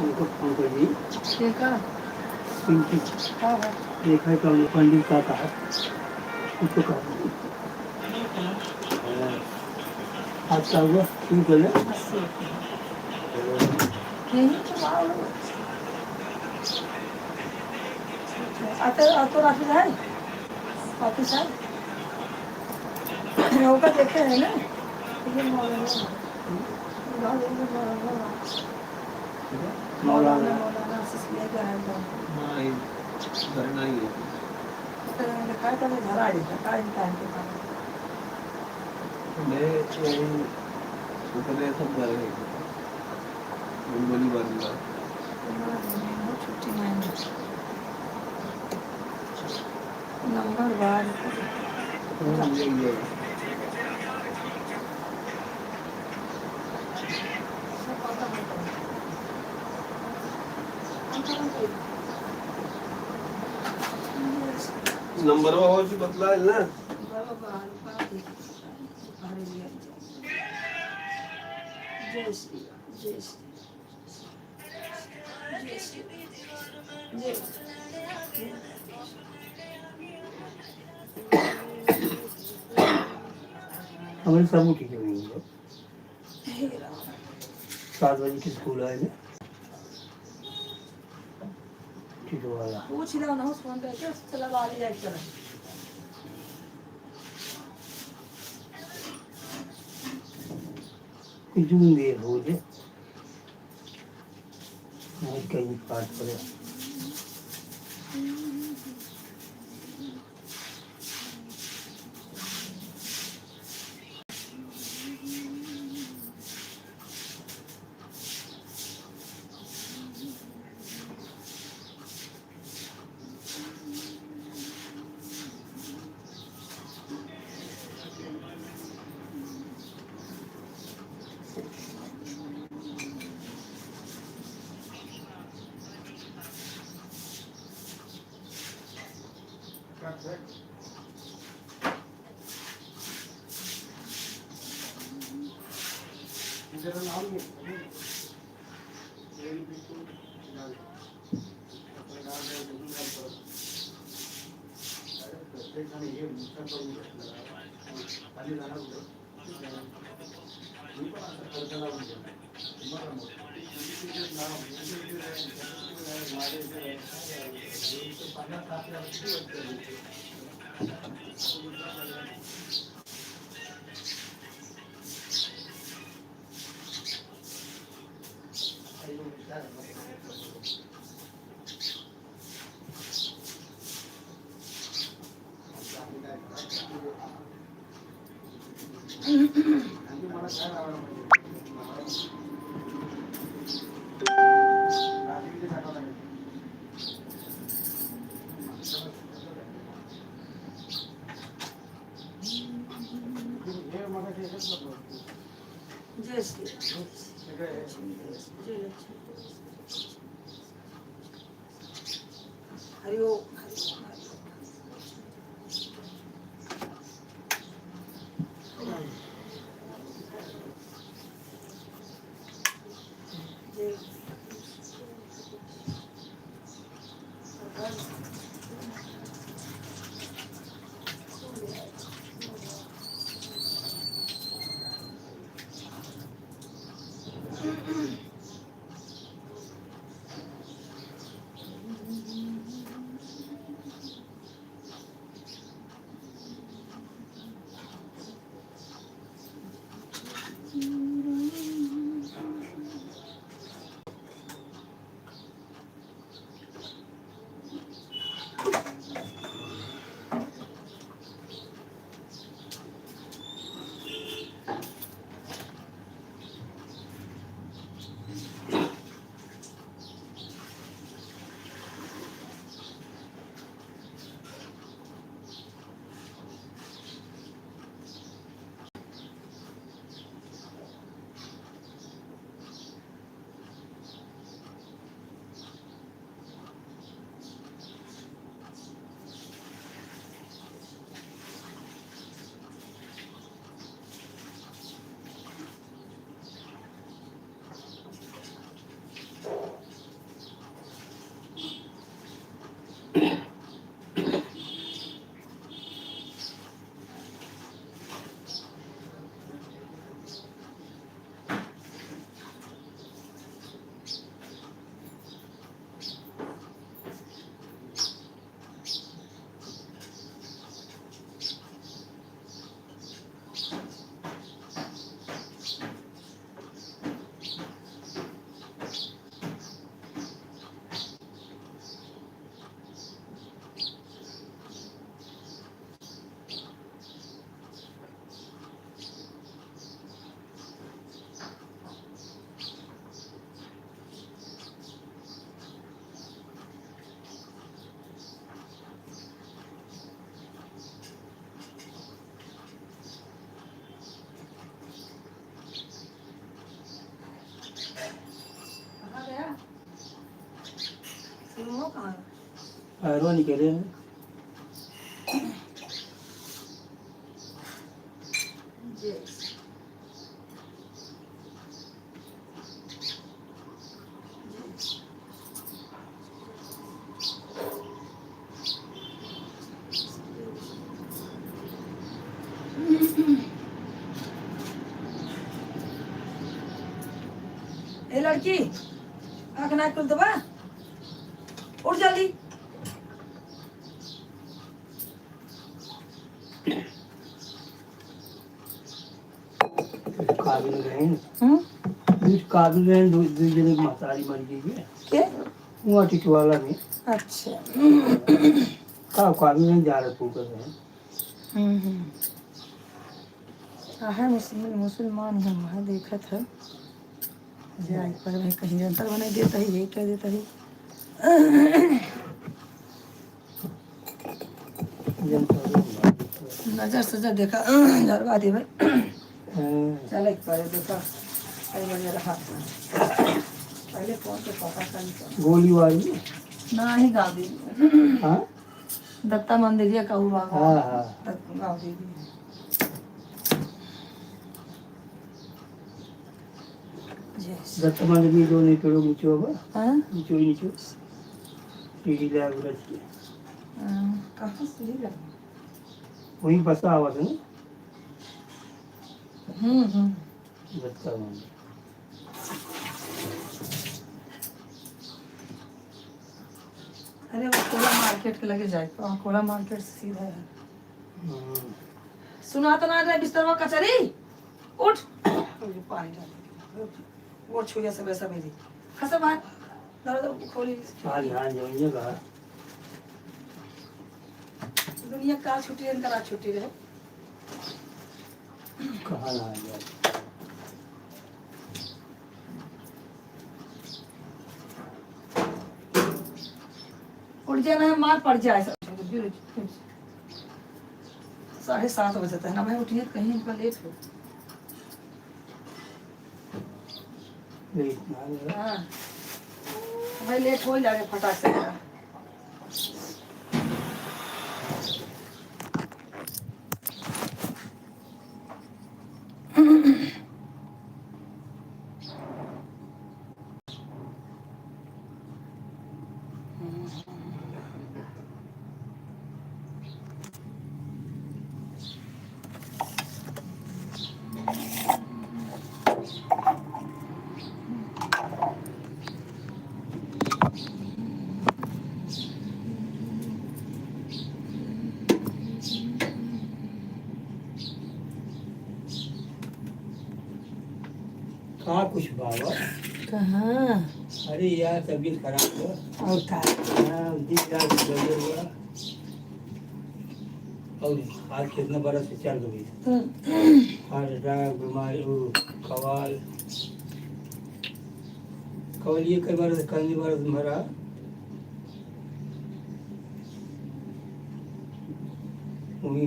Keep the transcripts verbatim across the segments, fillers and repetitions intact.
उनको फोन कर दी। के का? पिंकी। हाँ, हाँ। देखा है कौन पंडित का कहा? कुछ तो कहा। हाँ। आज का हुआ? क्यों बोले? अस्सी। यही तो बात है। आते, आते रात में है? वापिस आए? ओका देखे है ना? ये मौलाना। मौलाना। मौलाना, मौलाना से सुनिए क्या है तो। हाँ, ये धरना ही है। तो लिखा है तो मैं घर आ जाता, का इम्तिहान के बाद। मैं यही उपदेश हम कर रहे थे। गुलगुली बारूदा। छुट्टी मांगे। नंबर बार। नंबरवा हो जी बतला है ना। जय श्री राम, जय श्री राम। हमारे सब उठी के नहीं है। सात बजे की स्कूल है ना। ठीक वाला। पूछ लो ना, उस फोन पे क्या चला बाहर जाए, चला। कुछ देर हो जाए। नहीं, कहीं पाठ पढ़े। जय श्री राम। जय लक्ष्मी। हरि ओम, हरि ओम, हरि ओम। जय। पैरवा निकले हैं। ए लड़की, आँख ना खुल देबा? उठ जल्दी। काबिल रहे। हम्म? बीच काबिल रहे, दो, दो जने की महतारी मर गई है। के? वहाँ टिटवाला में। अच्छा। का काबिल रहे, जा रहे पूरा रहे। हम्म, हम्म। आहे मुस्लिम, मुसलमान हम है, देखत है। जाए पर भाई कहीं जंतर बना देता है, यही कह देता है। नजर सजर देखा, झरवा देबे। हाँ। चल एक बार देखा, कई बजे रहा। पहले कौन से पापा का नहीं था। गोली वाली? ना ही गाँव दीदी। हाँ? दत्ता मंदिरिया का हुआ। हाँ, हाँ। दत्त-, गाँव दीदी। Yes। दत्त मंदिर में जो नहीं पेड़ो नीचे होगा। हाँ? नीचे ही नीचे। सीढ़ी लगा के रख के। हाँ, कहाँ सीढ़ी लगा? वहीं बसा हुआ था ना? हम्म, हम्म। दत्त मंदिर। अरे, वो कोला मार्केट के लगे जाए, तो कोला मार्केट से सीधा है। हम्म। सुना तो ना रहे बिस्तरवा कचरी? उठ। अरे, पानी डाल दे। वो छुरिया से वैसा मेरी। खसा बाहर। दरवाजा खोली। हाँ, हाँ, जो ये बाहर। दुनिया का छुट्टी है, इनका रात छुट्टी रहे। कहाँ ना आ गया? उठ जाना है, मार पड़ जाए। साढ़े सात बजे तक ना मैं उठिए, कहीं इनका लेट हो। लेट ना हो। हाँ, भाई लेट हो जाएगा फटाक से। का कुछ बाबा? कहाँ? अरे यार, तबीयत खराब है। और का? हाँ, दिन रात गड़बड़ हुआ। और आज कितना बरस से चल रही है। हम्म। हार्ट अटैक, बीमारी, वो कवाल। कवाल ये कई बरस, कई बरस मरा। वही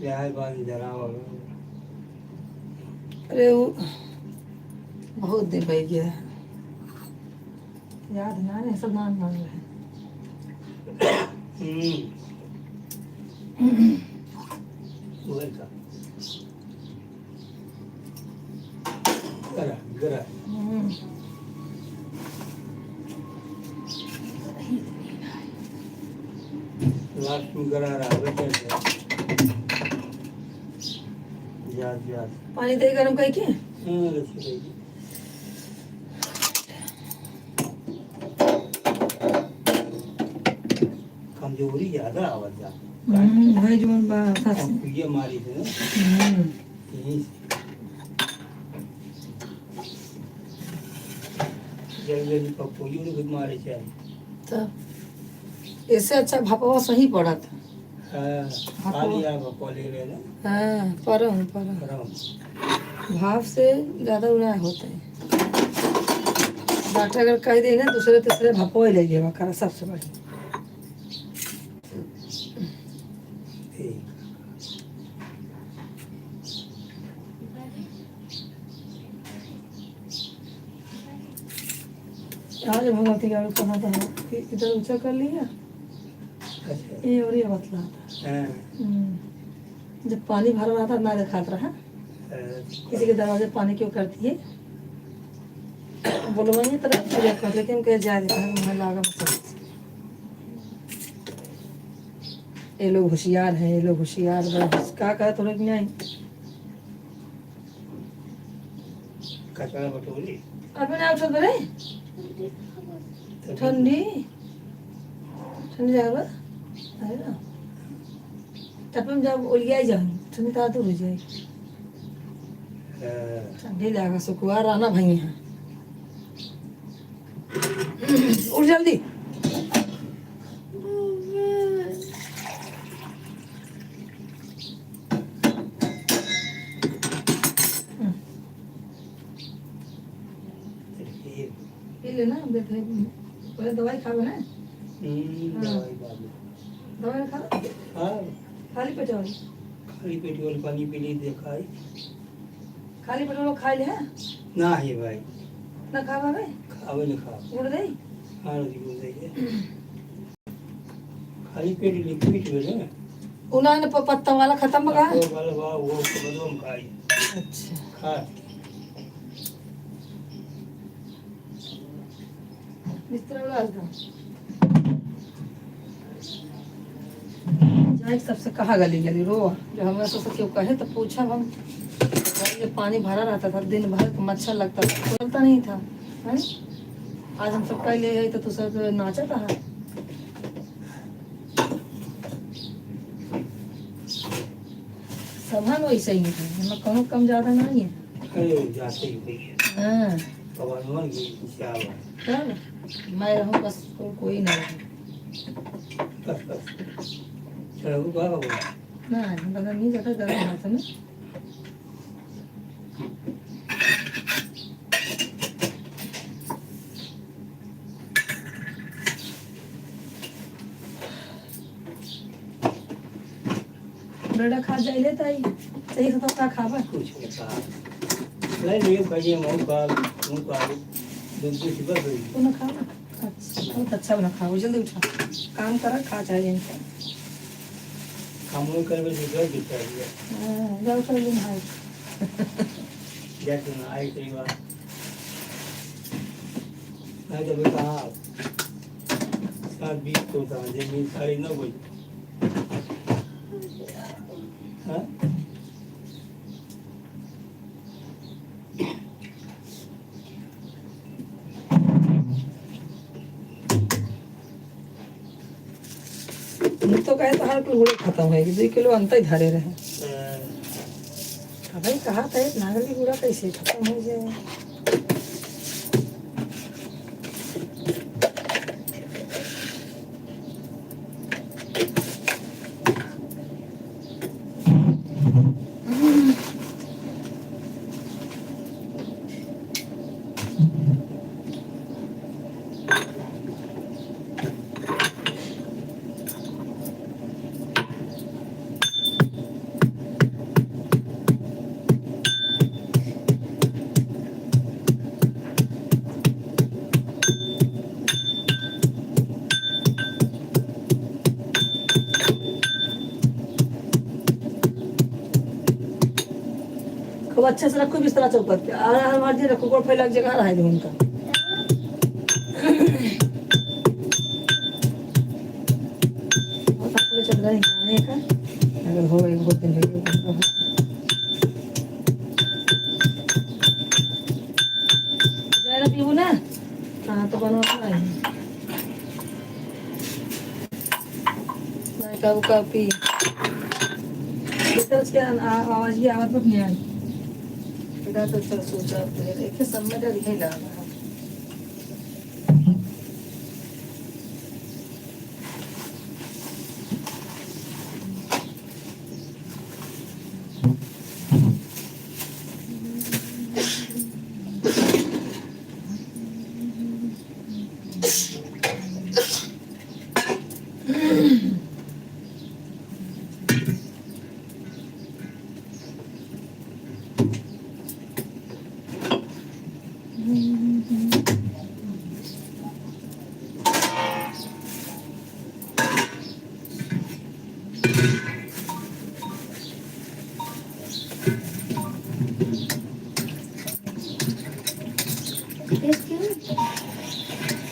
ब्याह बाद जरा वाला। अरे वो बहुत दिन रह गया है। याद ना रहे, सब नाम नाम रहे। हम्म। वही का। गरा, गरा। हम्म। लास्ट में गरा रहा, बेटा, जा। जा, जा। पानी दे गरम कइके? हाँ, रखी रहेगी। कमजोरी ज्यादा आवत जा। हम्म, वही जोन बा, फंस। हम कुइया मारी थे ना। हम्म। यही से। जल्दी जल्दी पप्पूजी ने भी मारे चाहे। तब इससे अच्छा भपवा सही पड़त। हाँ, भपवा। खाली आप भपवा ले रहे ना। हाँ, परम, परम। परम। भाप से ज्यादा उड़ान होत है। डॉक्टर अगर कह दे ना, दूसरे तीसरे भपवा ले लेवा करा, सबसे बढ़िया। ठीक। आज भगवती गाड़ू कहा था कि इधर ऊंचा कर लिया, अच्छा। ये और ये बतला था। हाँ। हम्म। जब पानी भरा रहता ना दिखात रहा। हाँ। किसी के दरवाजे पानी क्यों करती है? बोलो वही तरह पूजा कर लेकिन उनके जा देता है, मैं लागा मतलब। ये लोग होशियार हैं, ये लोग होशियार बा। का कहा थोड़े नहीं आई। कचरा बटोरी। अबे ना उठत बरे? ठंडी? ठंडी जाए बा? अरे ना। तब हम जब ओलिया जाए, ठंडी तारा दूर हो जाए। हाँ। ठंडी लागा, सुकुवार रहना भैया। उठ जल्दी। पी ले ना, देख ले। पहले दवाई खावे ना। हम्म, हाँ। दवाई खा ले। दवाई खा ले। हाँ। खाली पेट वाली। खाली पेट वाली पानी पी ली, देखा है। खाली पेट वाला खा ले, हाँ? ना है भाई। ना खावा बे? खावे ना खा। गुड़ दे? हाँ, रोटी गुड़ दे। खाली पेट लिक्विड में ना। उन्हें प-, पत्ता वाला खत्म बा का? पत्ता वाला बा, वो खत्म खाई। अच्छा। खा। बिस्तर वाला आज का। जाए सबसे कहा गली गली रो, जो हमरा से केहू कहे तो पूछब हम। ये पानी भरा रहता था, दिन भर मच्छर लगता था, खोलता नहीं था, हैं? आज हम सब कह ले तो तू सब नाचत रहा। सबहन वैसे ही है, हमें कौनो कम ज्यादा नहीं है। अरे, जाते ही भैया। हाँ। पवनवा की क्या बात। चल, मैं रहूँ बस, और कोई ना रहे। बस, बस। चलो, बाबा बोला। ना, हम पता नहीं जाता, गरम हाथ में। ब्रेड खा जाइले ताई, सही से तो का खाबा? कुछ नहीं खा। ले लिए भैया, मुँह का, मुँह का, दूध, दूध बस गई। तू ना खाबा? अच्छा, बहुत अच्छा बना खाओ, जल्दी उठा। काम करा, खा चाहे इनका। काम वो करबे, दूसरा दिखता है। हाँ, जाओ, चलो, दिन हाय। जय सेना, आए कई बार। नहीं तो बेटा, हाँ, सात बीस को था, जब भी साढ़े नौ बजे। हाँ? हम तो कहे तो हर कुल गुड़े खत्म है कि दो किलो अंता ही धरे रहे। हाँ। अबे कहा था एक नागल की गुड़ा कैसे खत्म हो जाए? खूब अच्छे से रखो बिस्तरा चौपट पे। आ, आ, मार दिए रखो, गोड़ फैला के जगह रहे दो उनका। बहुत आप लोग चल रहे हैं खाने का। अगर हो, एक बहुत दिन हो गए। जरा पीबू ना? हाँ, तो बनवा के लाई। नहीं, का, का पी। इधर से आ-, आवाज ये आवत बा नहीं आई। इधर तो चल सोचा, फिर एक ही समय डर ही लगा।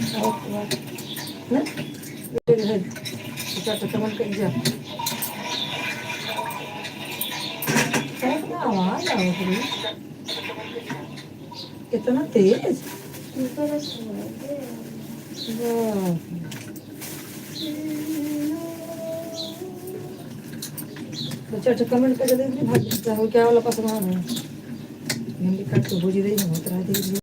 और क्या? ना? ये है। इसका तो कमल कर जा। कैसा आवाज आवत रही? इतना तेज? ऊपर से सुनाई दे। वाह। बच्चा, अच्छा, कमेंट कर दे, भाग जाओ, क्या वाला पसंद आ रहा है? भिंडी काट के भूजी दे, बहुत रहा दे।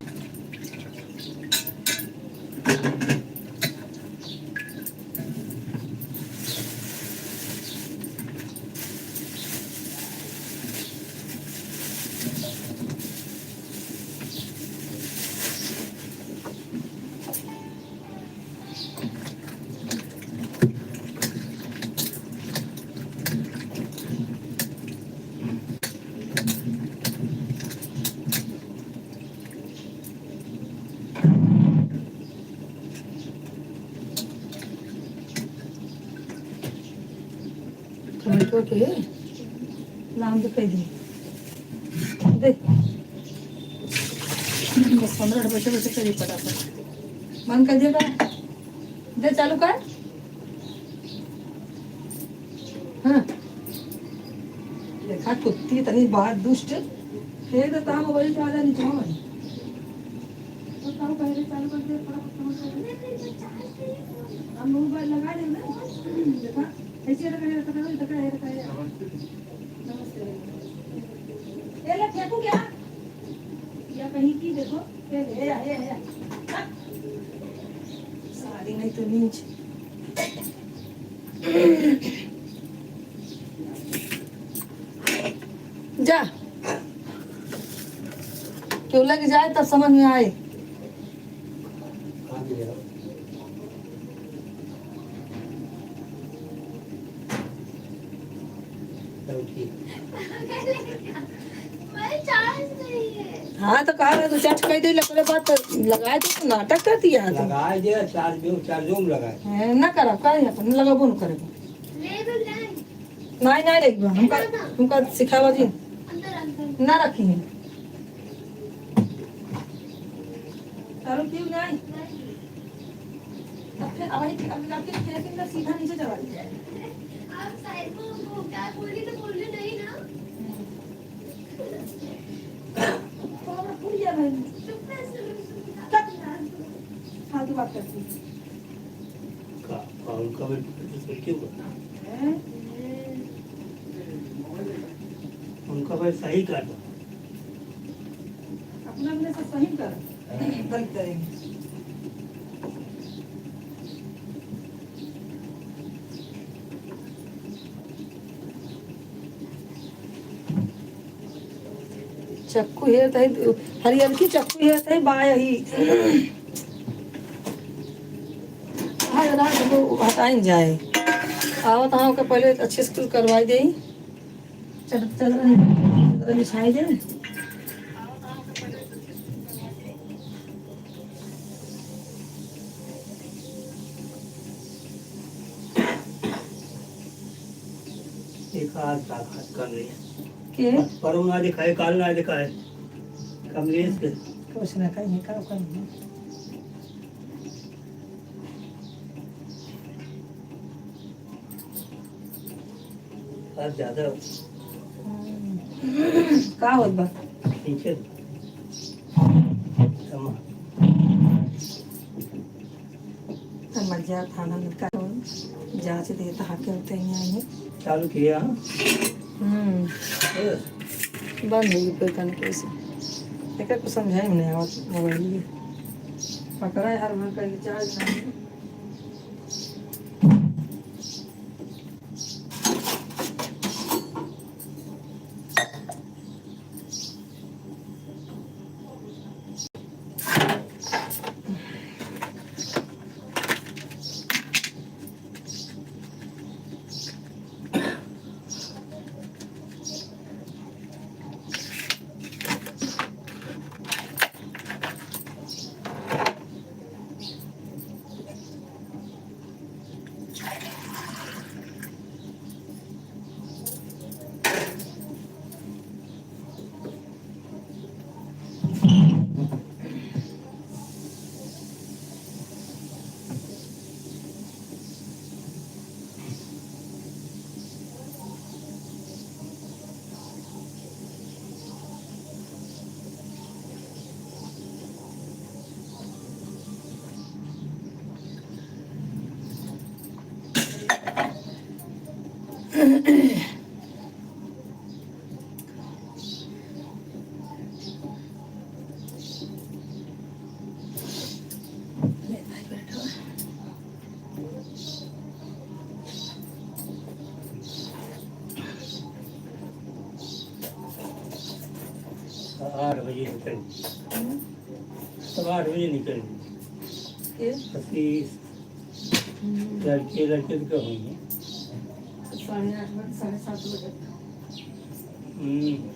टमाटर के नाम तो कह दी। दे। बस पंद्रह मिनट बैठे बैठे करिए फटाफट। बंद कर दिया का? दे, चालू कर। हाँ। देखा, कुत्ती तनी बात दुष्ट। फेर तो काम मोबाइल के आजा निचवा में। तो काम पहले चालू कर दे, फटाफट काम कर दे। हम मोबाइल लगा दे ना। देखा, ऐसे रखा है, रखा है, रखा है, रखा है। नमस्ते। ये ले, फेंकू क्या? या कहीं की देखो, ये, ये, ये, ये। सारी नहीं तो नीच। जा। क्यों लग जाए तब समझ में आए। हाँ, तो कहा रहे, तो चार्ज कर दे, लकड़े बात लगाए दे, तो नाटक कर दिया है तुम। लगाए दे, चार्ज में, चार्जो में लगाए। हैं, ना करा, का यहाँ पर लगाबो न करेगा। नहीं, नहीं रखबा, हमका, हमका सिखावा जी। ना रखी है। चालू क्यों नहीं? अब फिर, अब वही, अब, अब फिर, फिर, फिर सीधा नीचे चला गया। आप साइड को, वो क्या बोली तो बोल रही नहीं ना। तो हमारा फूट गया भाई। चुप कर, सुनो, सुनो। चुप। फालतू बात करती है। का, का उनका भाई क्यों कर? हैं? उनका भाई सही कर दो। अपना, अपने से सही कर। गलत करेंगे। चक्कू हेरत है, हरियरकी चक्कू हेरत है, बाय ही। हाँ, जना, वो हटाइन जाए। आवत हाँ, ओके पहले अच्छे से कुल करवाई देई। चल, चल रही, चल रही, बिछाई दे। एक आज का घात कर रही है। के? परम ना दिखाए, काल ना दिखाए। कमलेश के। कुछ ना कहीं, का कहीं। आज ज्यादा। हम्म। का होत बा? ठीक है। समा। समझ जा थाना में का जांच देत हा के होते ही आई। चालू किया, हाँ? हम्म। बस। बंद होई पे तन कैसे। एकर कुछ समझाई में नहीं आवत मोबाइल में। पकड़ा है हर भर का रिचार्ज नहीं। आठ बजे निकल। हम्म। सब आठ बजे निकल। के? आशीष। हम्म। लड़के, लड़के तो क्या होंगे? साढ़े आठ बजे, साढ़े सात बजे। हम्म।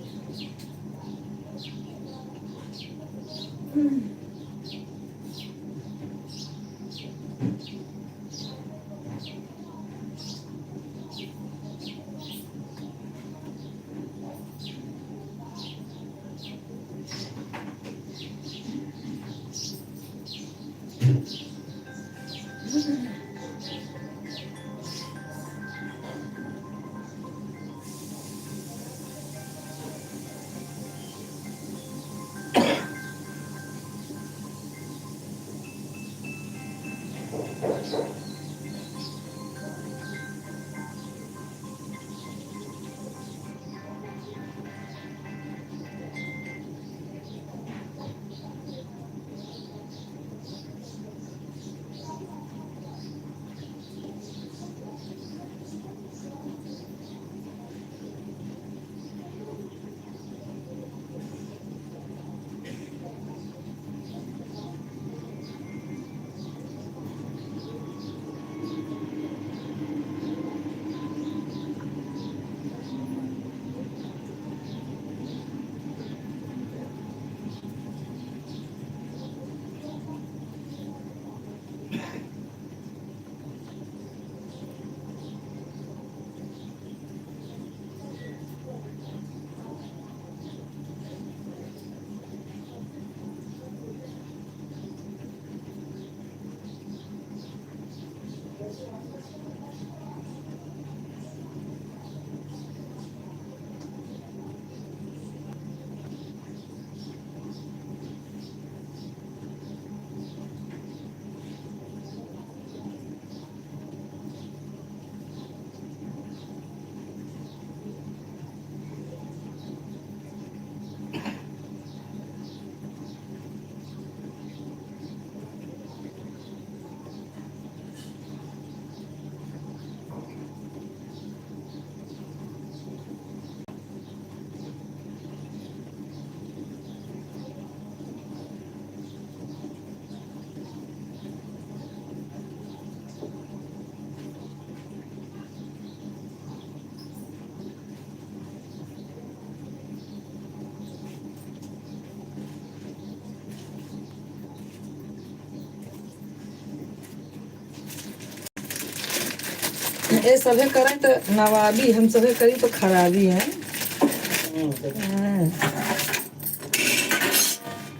ये सभे करे तो नवाबी, हम सभे करी तो खराबी है। हम्म। हाँ।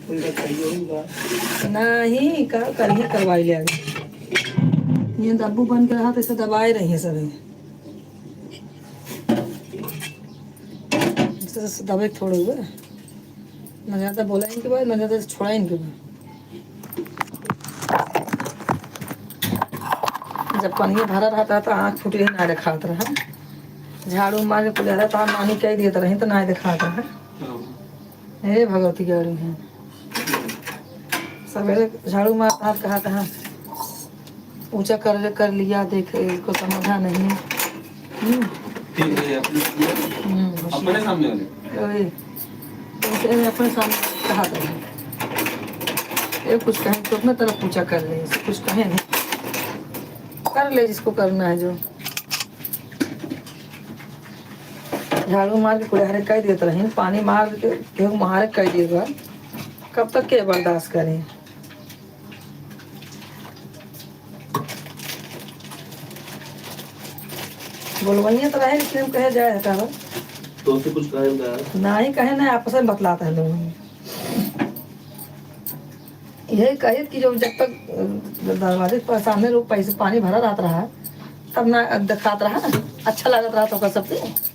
उनका चाहिए होगा। नहीं, का करही, करवाई ले आगे। ये दब्बू बन के रहा तो इसे दबाए रही है सभी। इसे दबे थोड़े हुए। ना ज्यादा बोला इनके बाद, ना ज्यादा छोड़ा इनके बाद। जब पनिया भरा रहता तो आँख फूटे ही ना दिखात रहा। झाड़ू मार के कुल रहता तो नानी कह देत रही तो ना दिखात रहा। हे भगवती गाड़ी है। सवेरे झाड़ू मारत हाथ कहत है, "पूजा कर, कर लिया, देख, इसको समाधान नहीं है।" हम्म। ठीक है, अपने, हम्म, अपने सामने वाले। अरे, ऐसे अपने सामने कहत है। ये कुछ कहे तो अपने तरफ पूजा कर ले, इसे कुछ कहे नहीं। कर ले जिसको करना है जो। झाड़ू मार के कुल्हारे कह देत रही, पानी मार के केहू महारे कह दिए बा। कब तक के बर्दाश्त करी? बोलवइये तो रहे, लेकिन हम कहे जाए हटा बा। तो उसे कुछ कहे का? ना ही कहे, ना आपस में बतलाता है लोग। यही कहित कि जो जब तक, अ, दरवाजे पर सामने लोग पैसे पानी भरा रहत रहा, तब ना दिखात रहा, अच्छा लागत रहा तो ओकर सबके।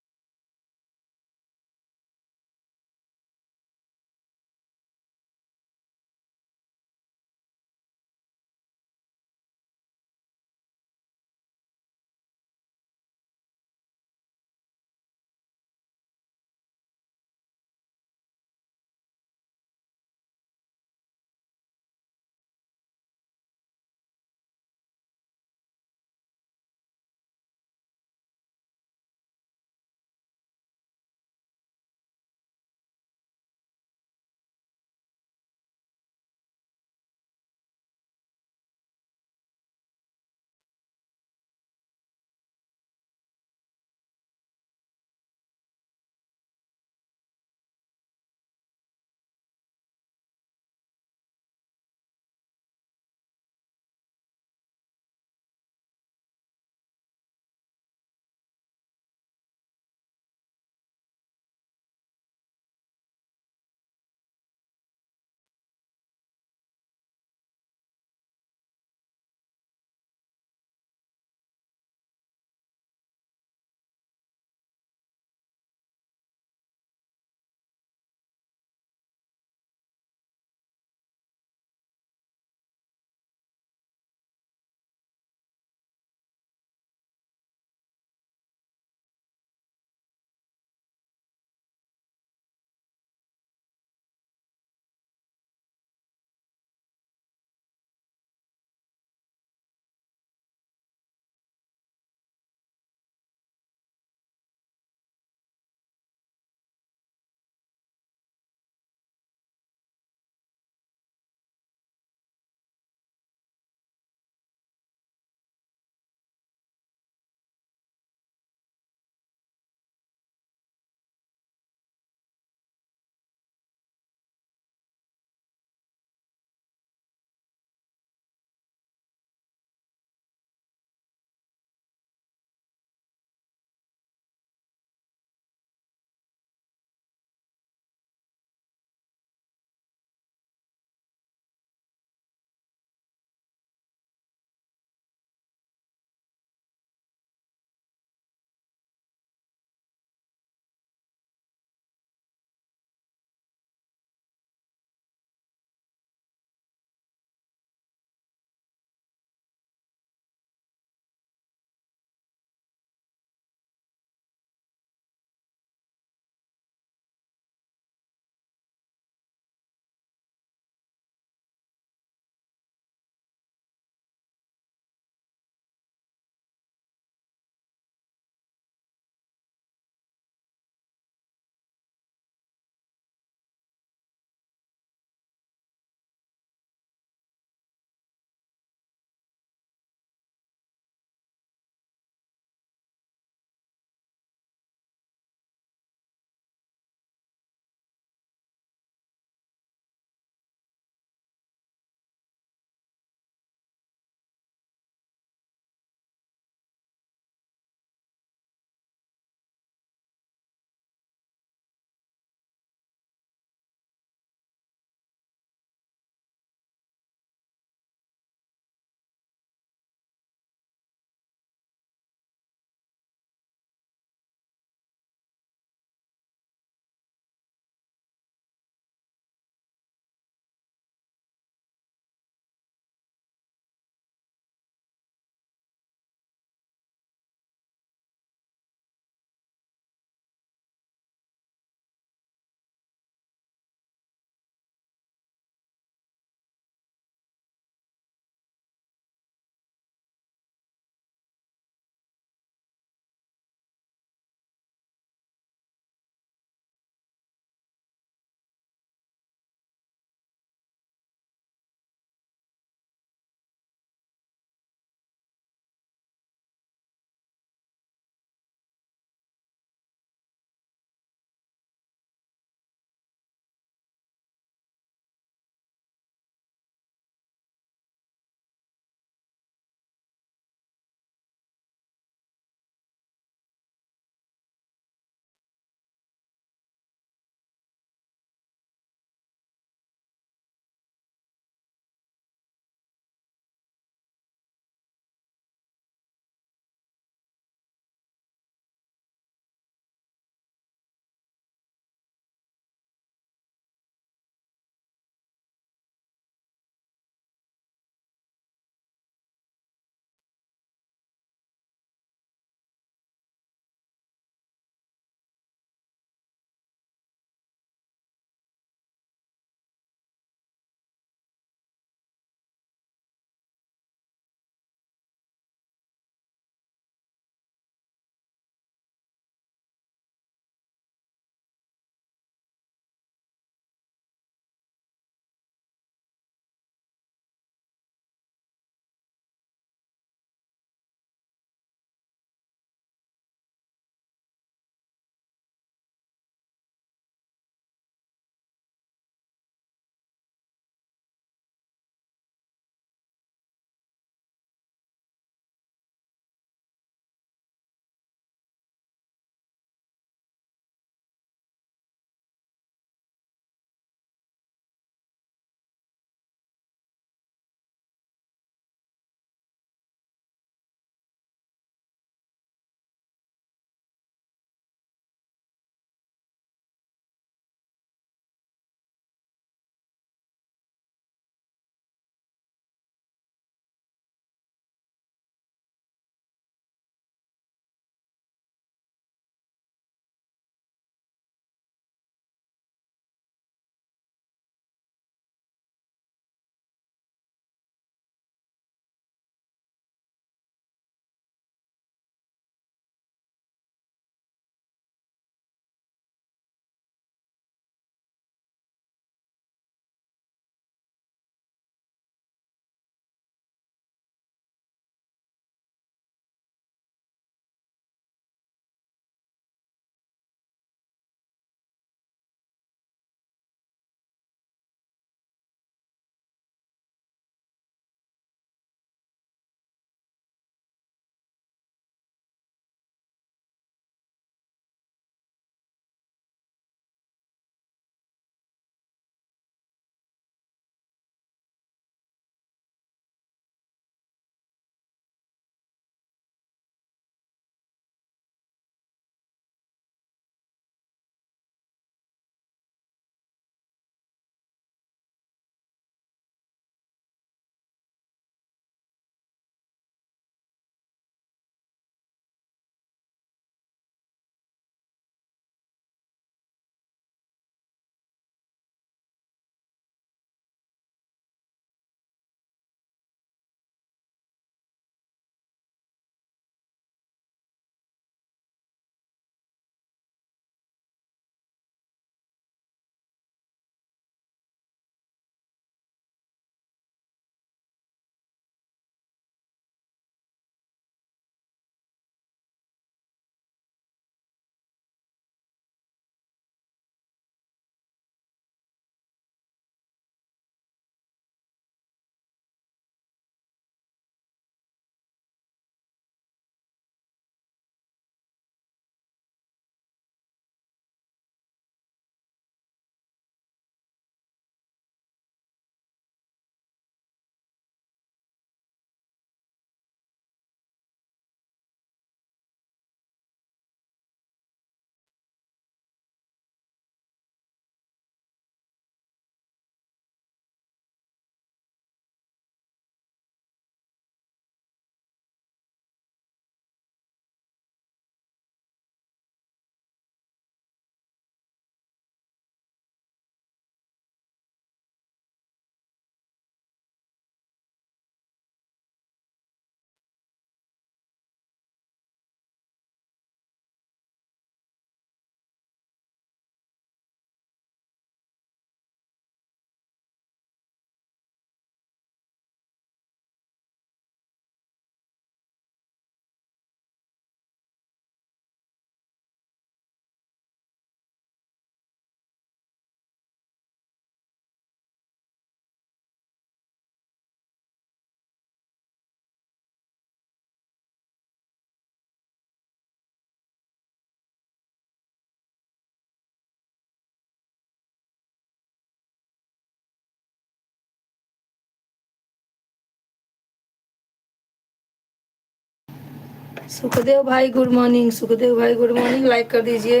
सुखदेव भाई, गुड मॉर्निंग। सुखदेव भाई, गुड मॉर्निंग। लाइक कर दीजिए,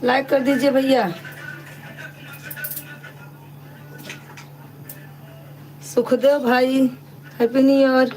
लाइक कर दीजिए भैया। सुखदेव भाई, हैप्पी न्यू ईयर।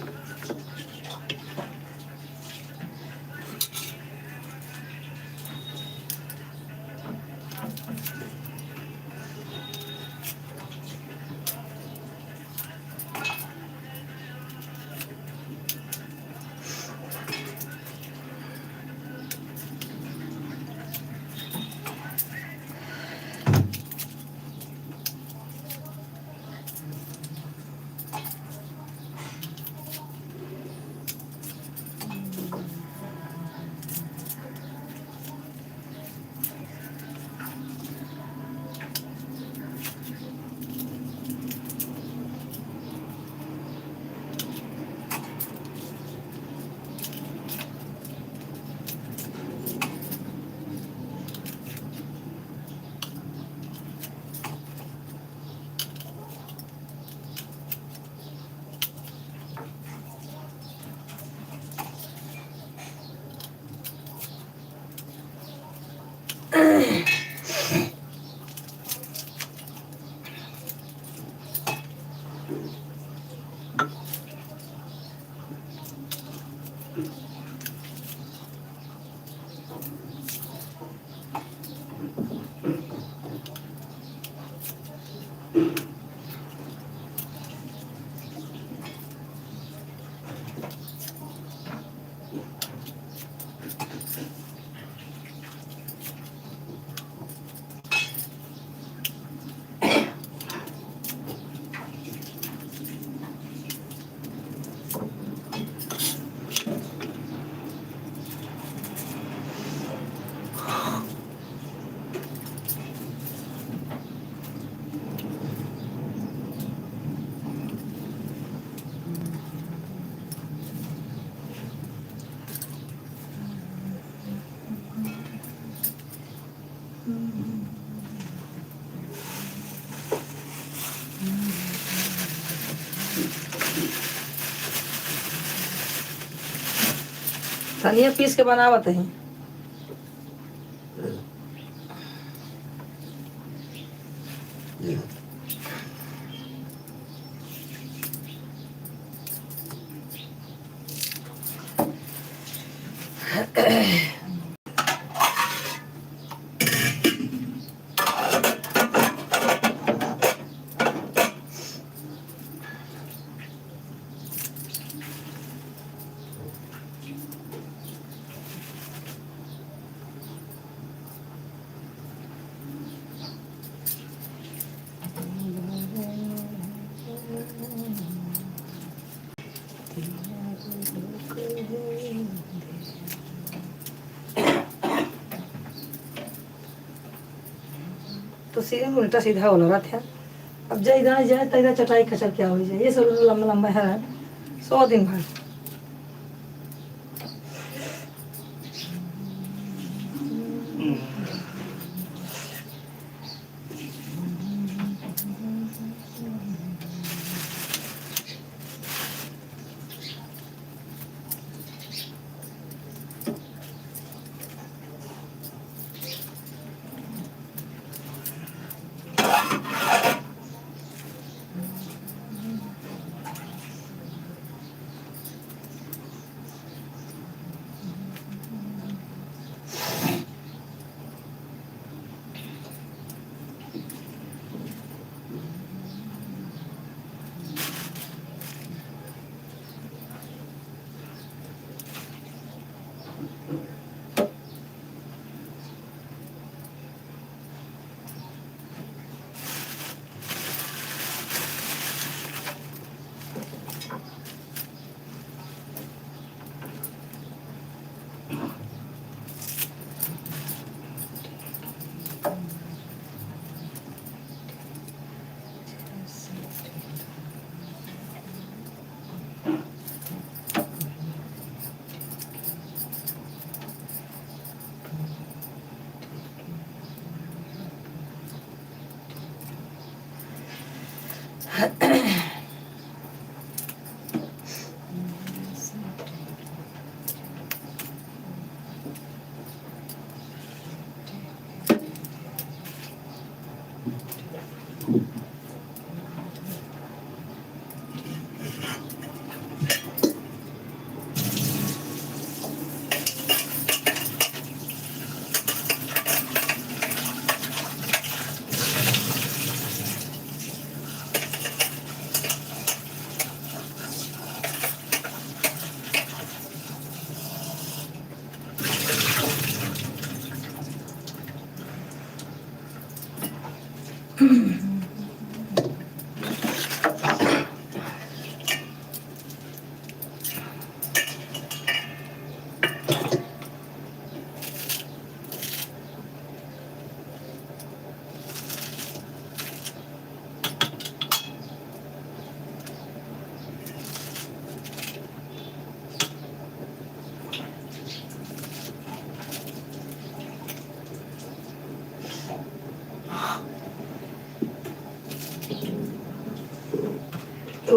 धनिया पीस के बनावत है। तो सीधे उल्टा सीधा होला रहत है। अब जाए, इधर जाए, तो इधर चटाई कचर क्या हो जाए, ये सब लंबा लंबा है, सौ दिन भर।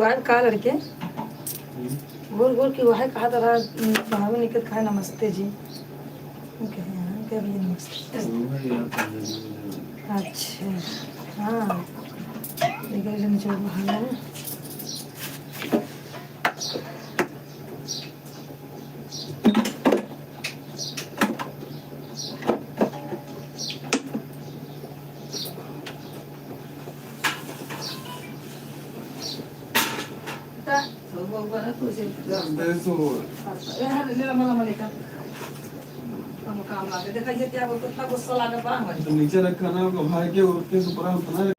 वाइब का लड़के? हम्म। गोर गोर की वह कहा तरह, हम्म, भाभी निकट खाए नमस्ते जी। ओके, हाँ, क्या भैया नमस्ते। वही आप समझ लीजिए। अच्छा, हाँ। देखिए, जो नीचे बाहर है ना। तो नीचे रखा ना, उनको भाई के उठ के ऊपर हम बना।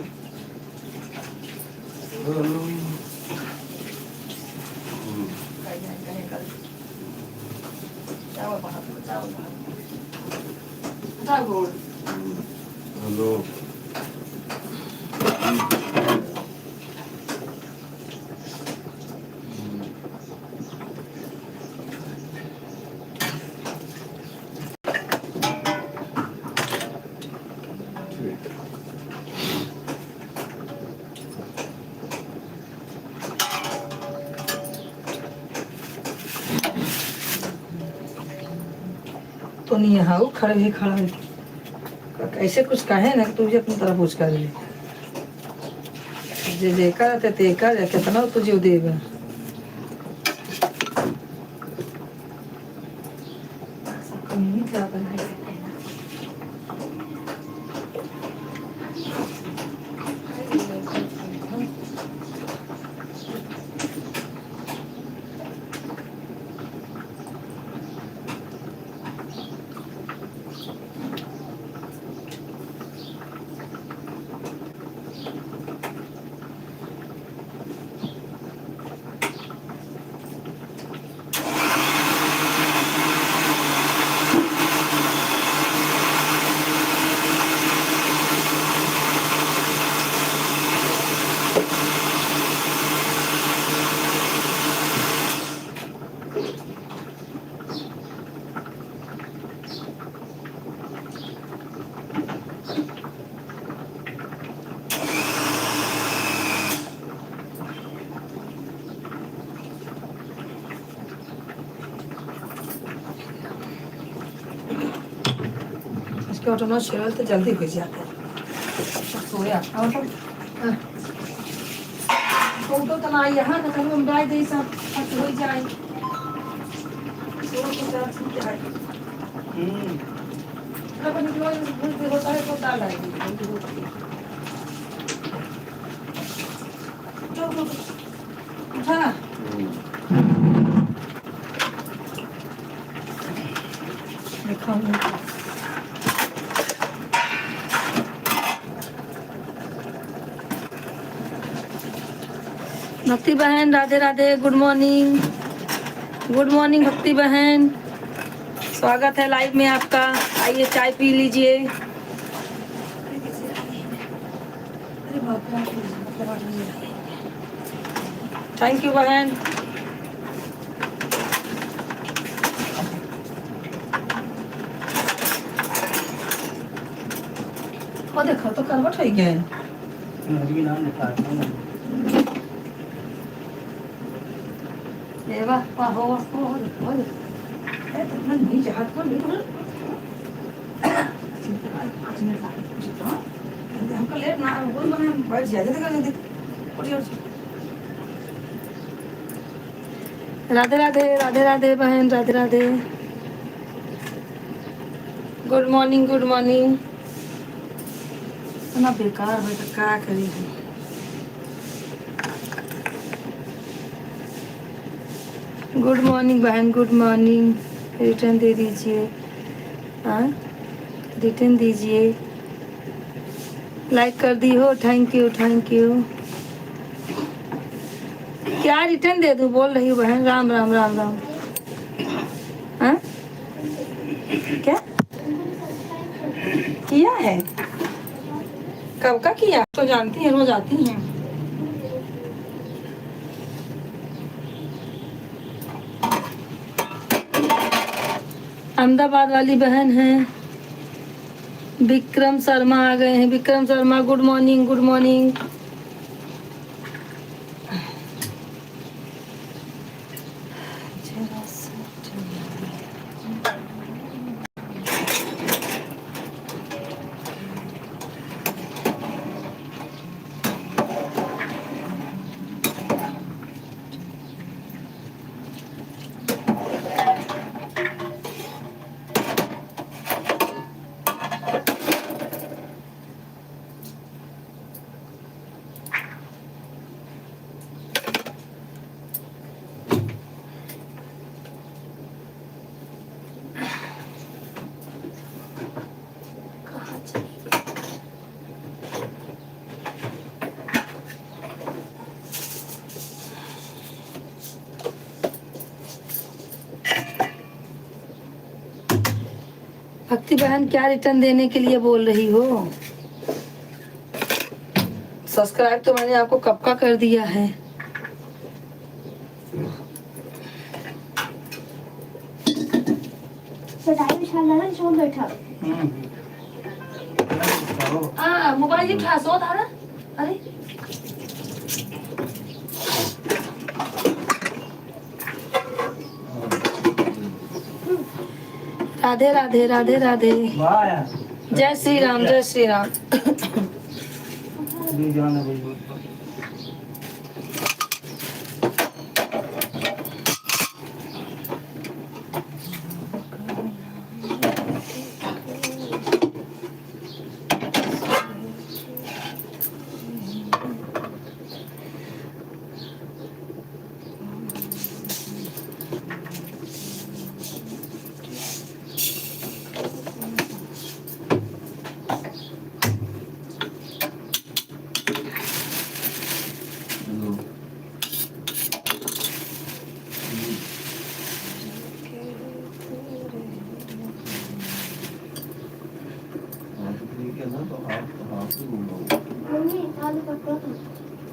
चावल बाहर, चावल बाहर। उठा गोड़। हेलो। तो नहीं, हाँ, वो खड़े भी खड़ा है। कैसे कुछ कहे ना कि तू भी अपनी तरफ कुछ कर ले। जे, जे करत है, ते कर, कितना तू जीव देबे। इसके automatic serial तो जल्दी हो जाता है। सोया, और तो, हाँ। तो, तो तना यहाँ तो तनु हम डाल दे सब, सब हो जाए। सोच के साथ ठीक है। हम्म। अब निकलो, भूल के होता है तो डाल आएगी, भूल के होती है। उठो, उठो, उठो। उठा। हम्म। दिखाओ। भक्ति बहन, राधे राधे, good morning, good morning भक्ति बहन, स्वागत है live में आपका। आइए, चाय पी लीजिए। Thank you बहन। वो देखो तो करवट हो गया है। हम्म, ये नाम लिखा है। ए वाह, वाह, हो, हो, हो, हो। ए, तो इतना नीचे हाथ कौन नहीं पकड़? पाँच मिनट लागे, कुछ तो। हमको लेट ना, वो बना, बैठ जाए, जल्दी कर, जल्दी। उठ, उठ। राधे राधे, राधे राधे बहन, राधे राधे। Good morning, good morning। इतना बेकार है तो का करी हम? Good morning बहन, good morning। Return दे दीजिए, हाँ, return दीजिए। Like कर दी हो, thank you, thank you। क्या return दे दूँ, बोल रही हूँ बहन। राम राम, राम राम। हाँ? क्या किया है? कब का किया? तो जानती हैं, रोज आती हैं। अहमदाबाद वाली बहन है। विक्रम शर्मा आ गए हैं। विक्रम शर्मा, good morning, good morning। भक्ति बहन, क्या रिटर्न देने के लिए बोल रही हो? सब्सक्राइब तो मैंने आपको कब का कर दिया है। चटाई बिछा लेना, छोड़ बैठा। हम्म। हाँ, मोबाइल ही उठा, सो था ना। अरे। राधे राधे, राधे राधे। वाह यार। जय श्री राम, जय श्री राम।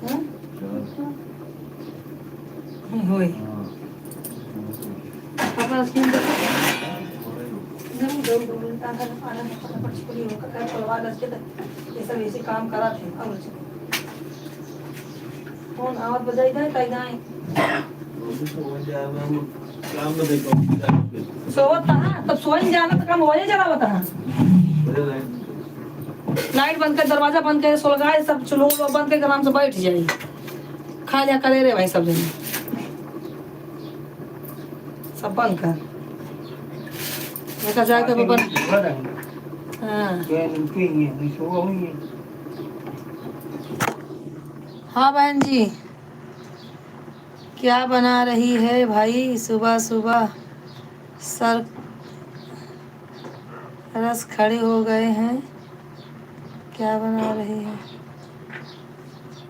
हाँ? होय। पापा, उसमें देखो। नहीं, दो, दो मिनट, आधा, आधा घंटा फटाफट छुट्टी होकर, कल खुलवा दस के तक। ये सब ऐसे काम करा थे, अब फोन आवत बजाई जाए, ताई जाए। सोवत तहा, तब सोइन जाना तो काम वही जलावत तहा। लाइट बंद कर, दरवाजा बंद कर, सुलगाए सब चुल्हो उल्हो बंद करके आराम से बैठ जाई। खा लिया करे रे भाई सब जने। सब बंद कर। देखा जाए के बंद। हाँ। हाँ बहन जी, क्या बना रही है भाई सुबह सुबह? सर रस खड़े हो गए हैं, क्या बना रही है?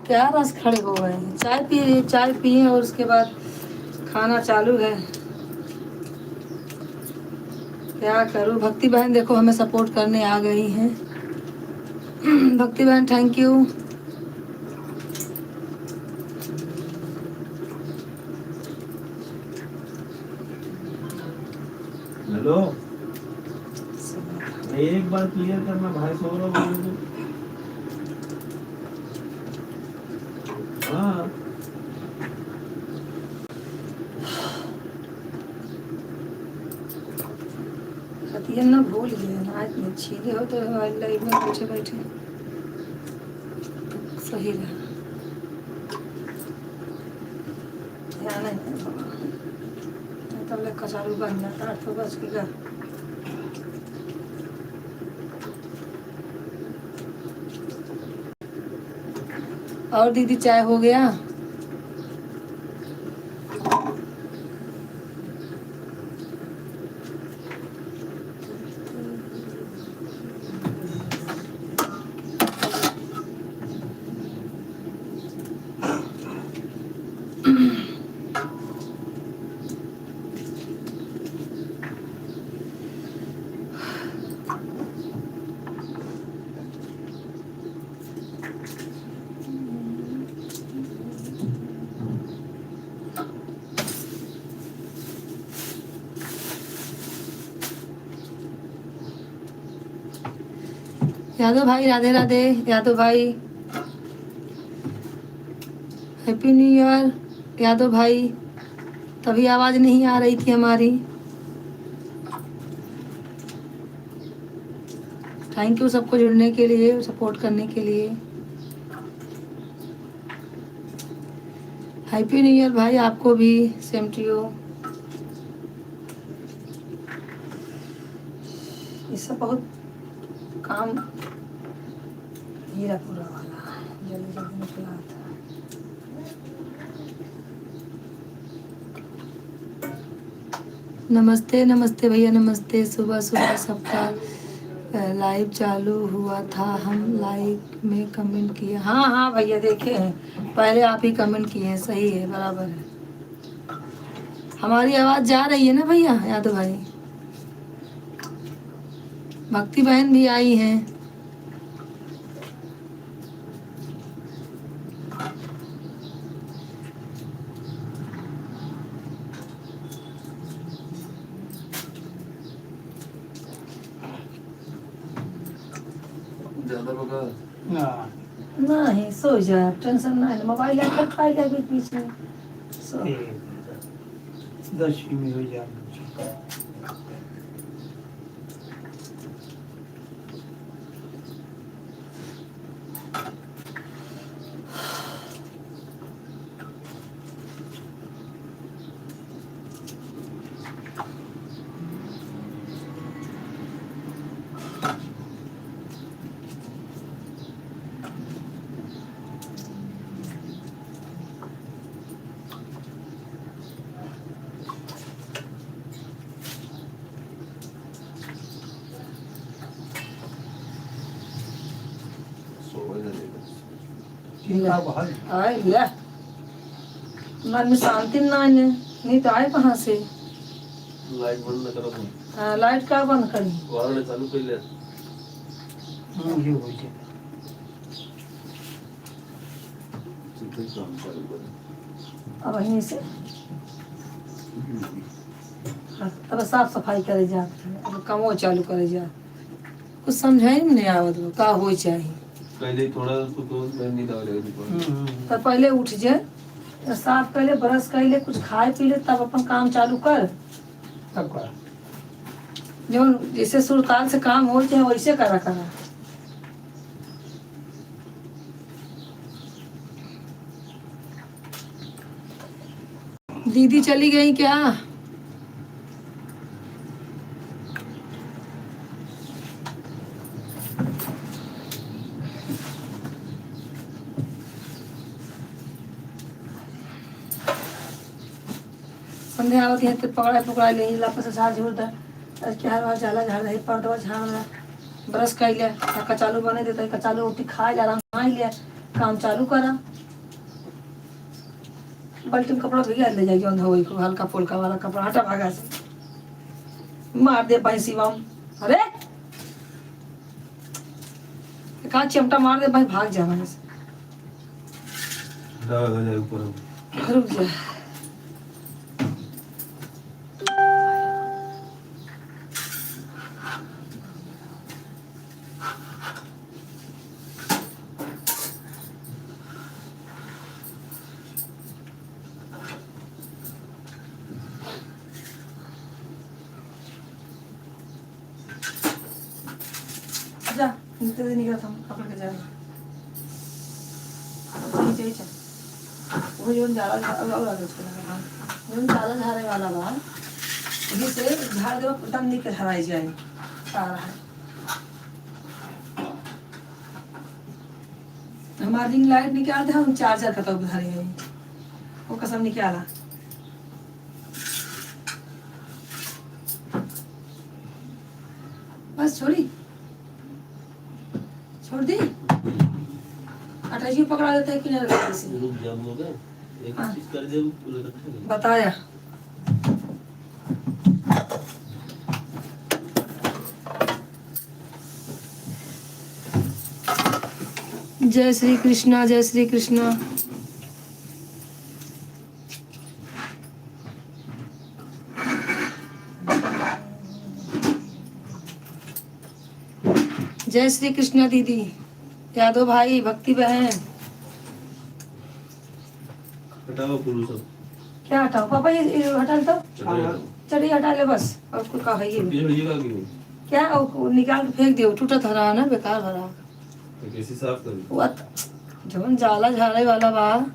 क्या रस खड़े हो गए हैं? चाय पी रही, चाय पिए और उसके बाद खाना चालू है। क्या करूँ, भक्ति बहन देखो हमें सपोर्ट करने आ गई हैं। भक्ति बहन, thank you। हेलो, एक बार क्लियर करना भाई, सो रहा हूँ। हाँ। खतिया ना भूल गए ना, आज नहीं छीले हो तो लाइव में बैठे बैठे सही रहा। ध्यान है बाबा। तब ले कचारू बन जाता, आठ बज के का। और दीदी, चाय हो गया? यादव भाई, राधे राधे। यादव भाई, Happy New Year यादव भाई। तभी आवाज़ नहीं आ रही थी हमारी। Thank you सबको जुड़ने के लिए, सपोर्ट करने के लिए। Happy New Year भाई, आपको भी, same to you। ये सब बहुत काम हीरा पूरा वाला जल्दी जल्दी निकला था। नमस्ते, नमस्ते भैया, नमस्ते। सुबह सुबह सबका, अ, लाइव चालू हुआ था, हम लाइव में कमेंट किए। हाँ, हाँ भैया, देखे हैं, पहले आप ही कमेंट किए हैं, सही है, बराबर है। हमारी आवाज़ जा रही है ना भैया यादव भाई? भक्ति बहन भी आई हैं। ज्यादा बका? ना। नहीं, सो जाए, tension नहीं, mobile लेकर खाई जाए बीच बीच में। सो। ठीक है। दस मिनट हो जाए। सोए ना देगा। ठीक है भाई। आए ले। मन में शांति ना आने, नहीं तो आए कहाँ से? लाइट बंद न करो तुम। हाँ, लाइट का बंद करी? वाला चालू कर ले। हाँ, ये हो गया। ठीक है, काम चालू करो। अब यहीं से। हम्म। हाँ, अब साफ सफाई करे जात है, अब कमो चालू करे जात। कुछ समझाई में नहीं आवत बा, का होई चाही। पहले थोड़ा तो, तो मैं नहीं दवा लगे दुकान। हम्म, हम्म, हम्म। तो पहले उठ जे, तो साफ कर ले, brush कर ले, कुछ खाए पी ले, तब अपन काम चालू कर। तब कर। जौन जैसे सुरताल से काम होई चाहे वैसे करा करा। दीदी चली गई क्या? संध्या आवत है तो पकड़ा पकड़ा ले, लापस से झाड़ झूड़ दे। आज के हर बार जाला झाड़ दे, पर्दवा झाड़ दे, brush कर ले, आ कचालू बने देते, कचालू रोटी खा ले, आराम से ले, काम चालू करा। बाल्टी में कपड़ा भिगा ले जाइए, जौन धोई को हल्का फुल्का वाला कपड़ा, हटा भागा से। मार दे भाई शिवम। अरे! एक आध चिमटा मार दे भाई, भाग जा भाई से। हटा, हो जाए ऊपर। रुक जा। जा, नीचे से निकल, हम पकड़ के जाएंगे। नीचे ही चल। वो जौन जाला झा-, अब, अब आगे उसको लगा, हाँ। जौन जाला झारे वाला बा, वही से झाड़ देवा, एकदम नीक झराई जाए। सारा है। हमार ring light निकाल दे, हम charger कतौ धरे हई। वो कसम निकाला। बस छोड़ी। छोड़ दी। अटैची पकड़ा देता है किनारे पे से। रुक जा, बोल दे। एक हाँ। चीज कर दे, पूरा इकट्ठा कर दे। बताया। जय श्री कृष्णा, जय श्री कृष्णा। जय श्री कृष्णा दीदी, यादव भाई, भक्ति बहन। हटाओ कुल सब। क्या हटाओ पापा, ये, ये हटा ले तो। चटई हटाओ। चटई हटा ले बस, और कुछ का है ये। ये, ये का क्यों? क्या, और को निकाल के फेंक दियो, टूटत हरा ना, बेकार हरा। तो कैसे साफ करूँ? वो त-, जवन जाला झारे वाला बा।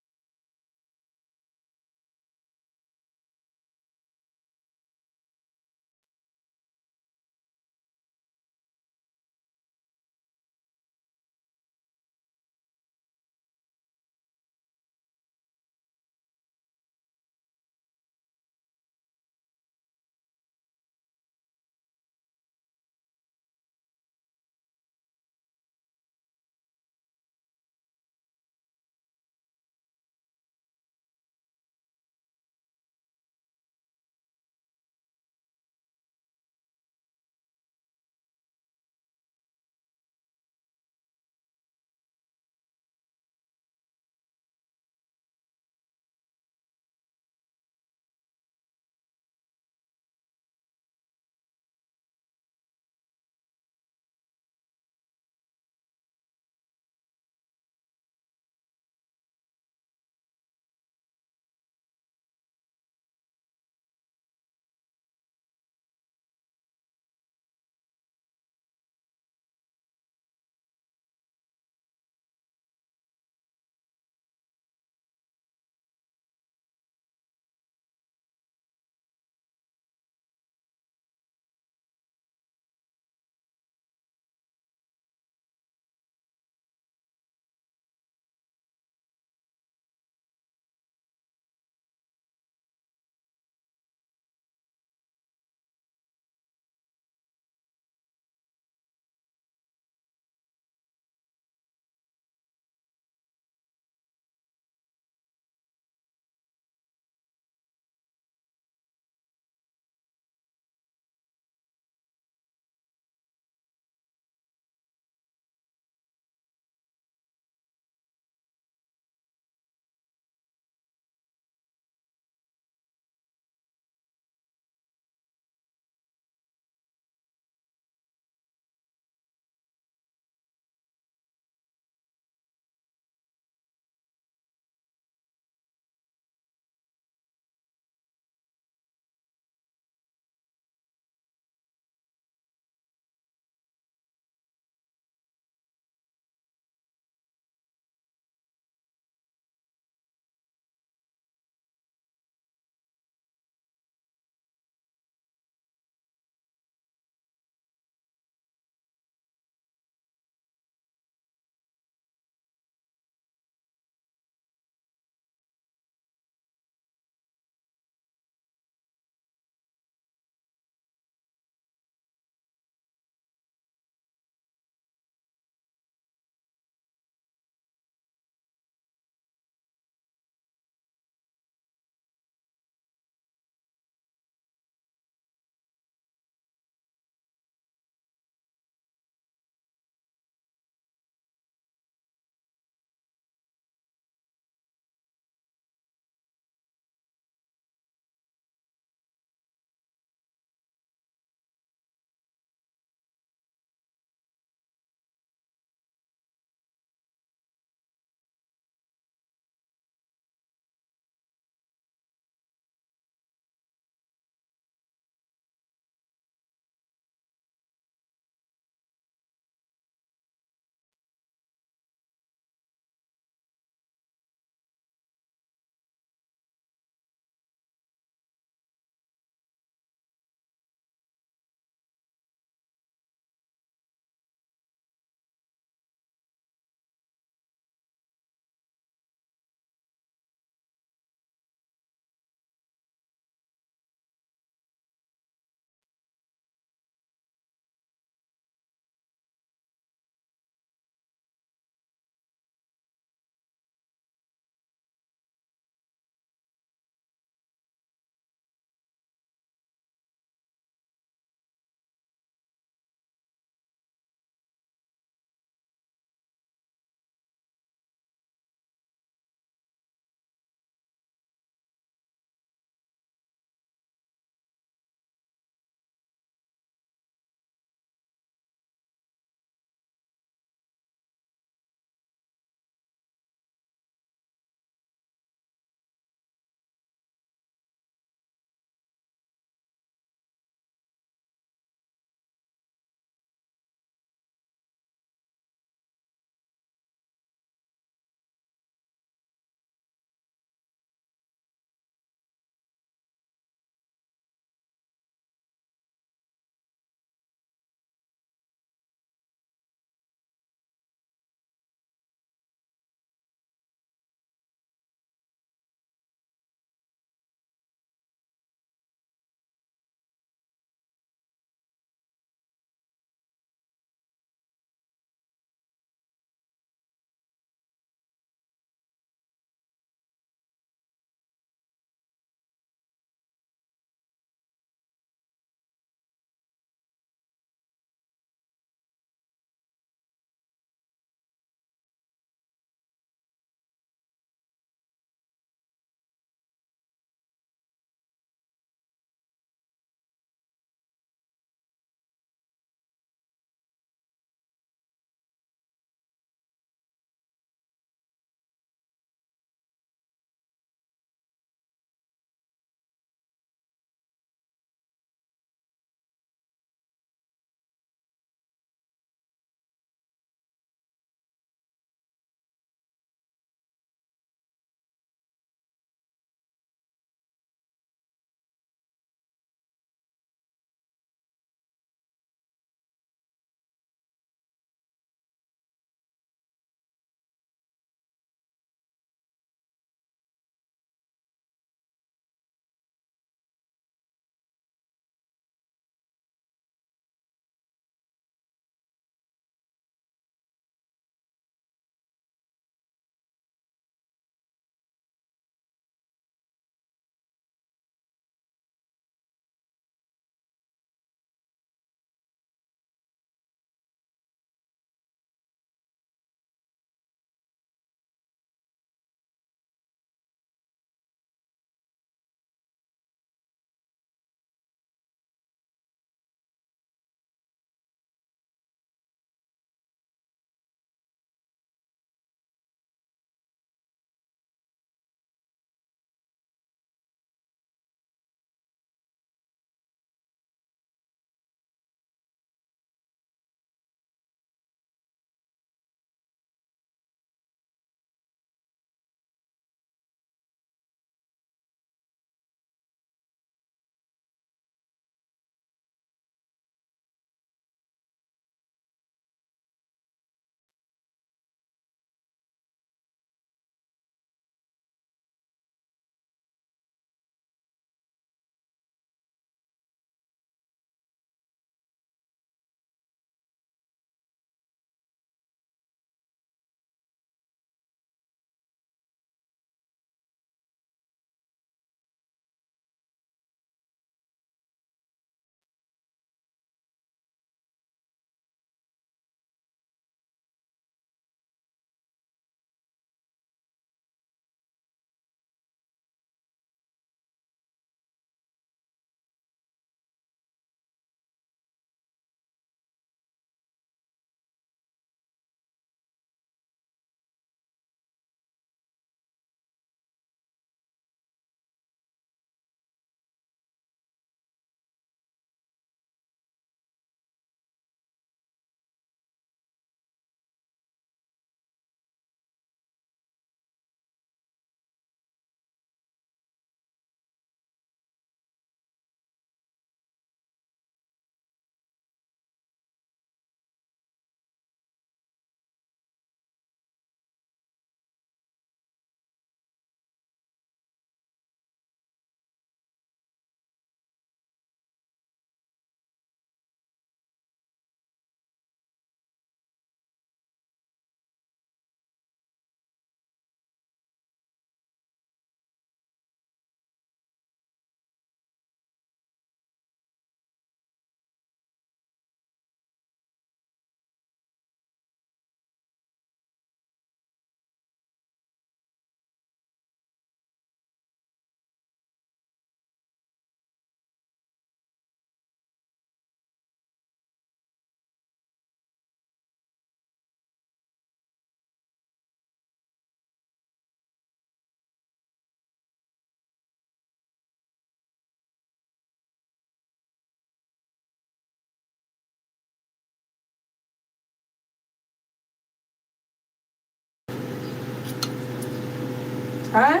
हैं?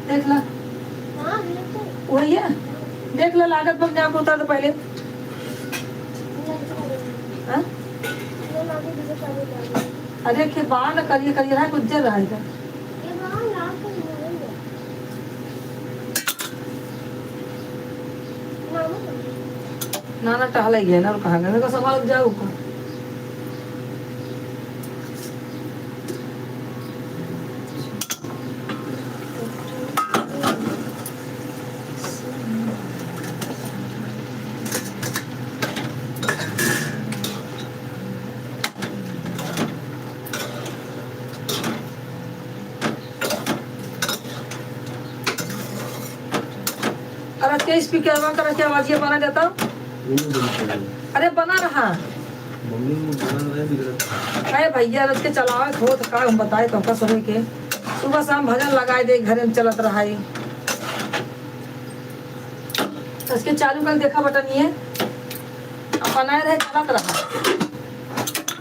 देख ला। हाँ, ये तो वही है। देख ला, लागत बम जाके उतार दे पहले। ये तो हैं? ये लागे, दूसरे साइड में लागे। अरे, के बाल करिए, करिए रहा, उज्जर रहा इधर। ये बाल लाल तो नहीं है। ना, ना टहलाई गए ना, कहाँ गए? मेरे को संभाल जाओ ऊपर। अरे, के स्पीकर में करे के आवाज ये बना देता? अरे, बना रहा। मम्मी, वो बना रहे, बिगड़त। अरे भैया, रच के चलावे के होत का, हम बताए तो का सुने के। सुबह शाम भजन लगाए दे, घरे में चलत रहा है। इसके चालू कर देखा बटन ये, अब बनाए रहे, चलत रहा।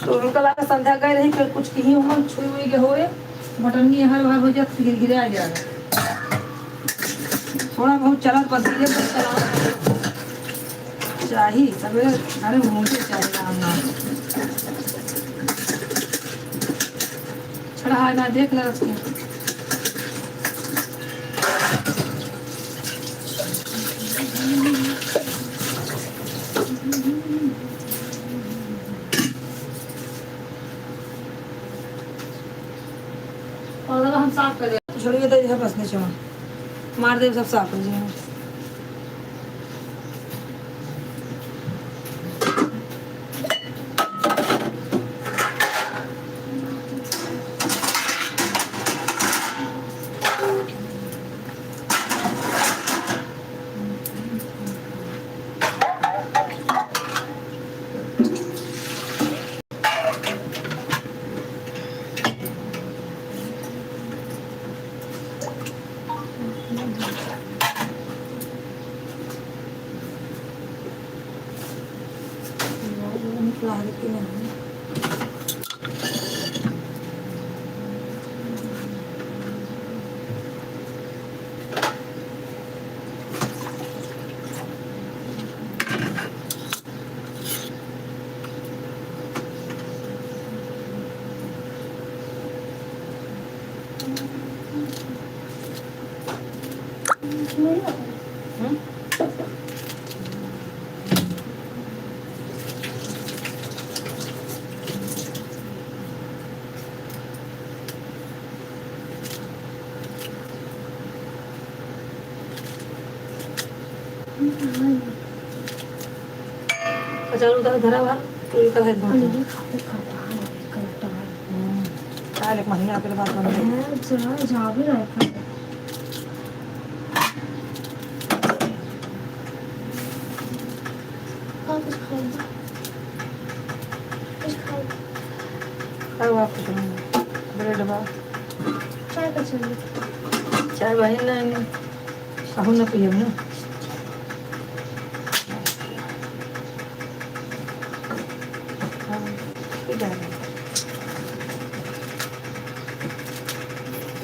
तो उनका लगा संध्या गए रही, फिर कुछ कहीं हम छुई हुई के होए, बटन ये हर बार हो जात, फिर गिरे आ जाए। थोड़ा बहुत चलत बा, धीरे से चलाओ। चाही, सबेरे घरे में होके चाही राम नाम। छड़ा है ना, देख ले रख के। और हम साफ कर दे। छोड़िए तो यह बस नीचे में। मार दे, सब साफ हो जाए। कचौड़ी उधर धरा बा, पूरी कढ़ाई धो दे। अंडे खाते खट्टा है, खट्टा है। हम्म, काल एक महीना के बाद बन गई। हाँ, जा, जा भी रहा है। हाँ, कुछ खाइए। कुछ खाइए। खाओ आप कुछ नहीं। ब्रेड बा। चाय का चाहिए। चाय बहिन नहीं, नहीं। कहूँ ना पियब ना। हाँ, पी जाएगा।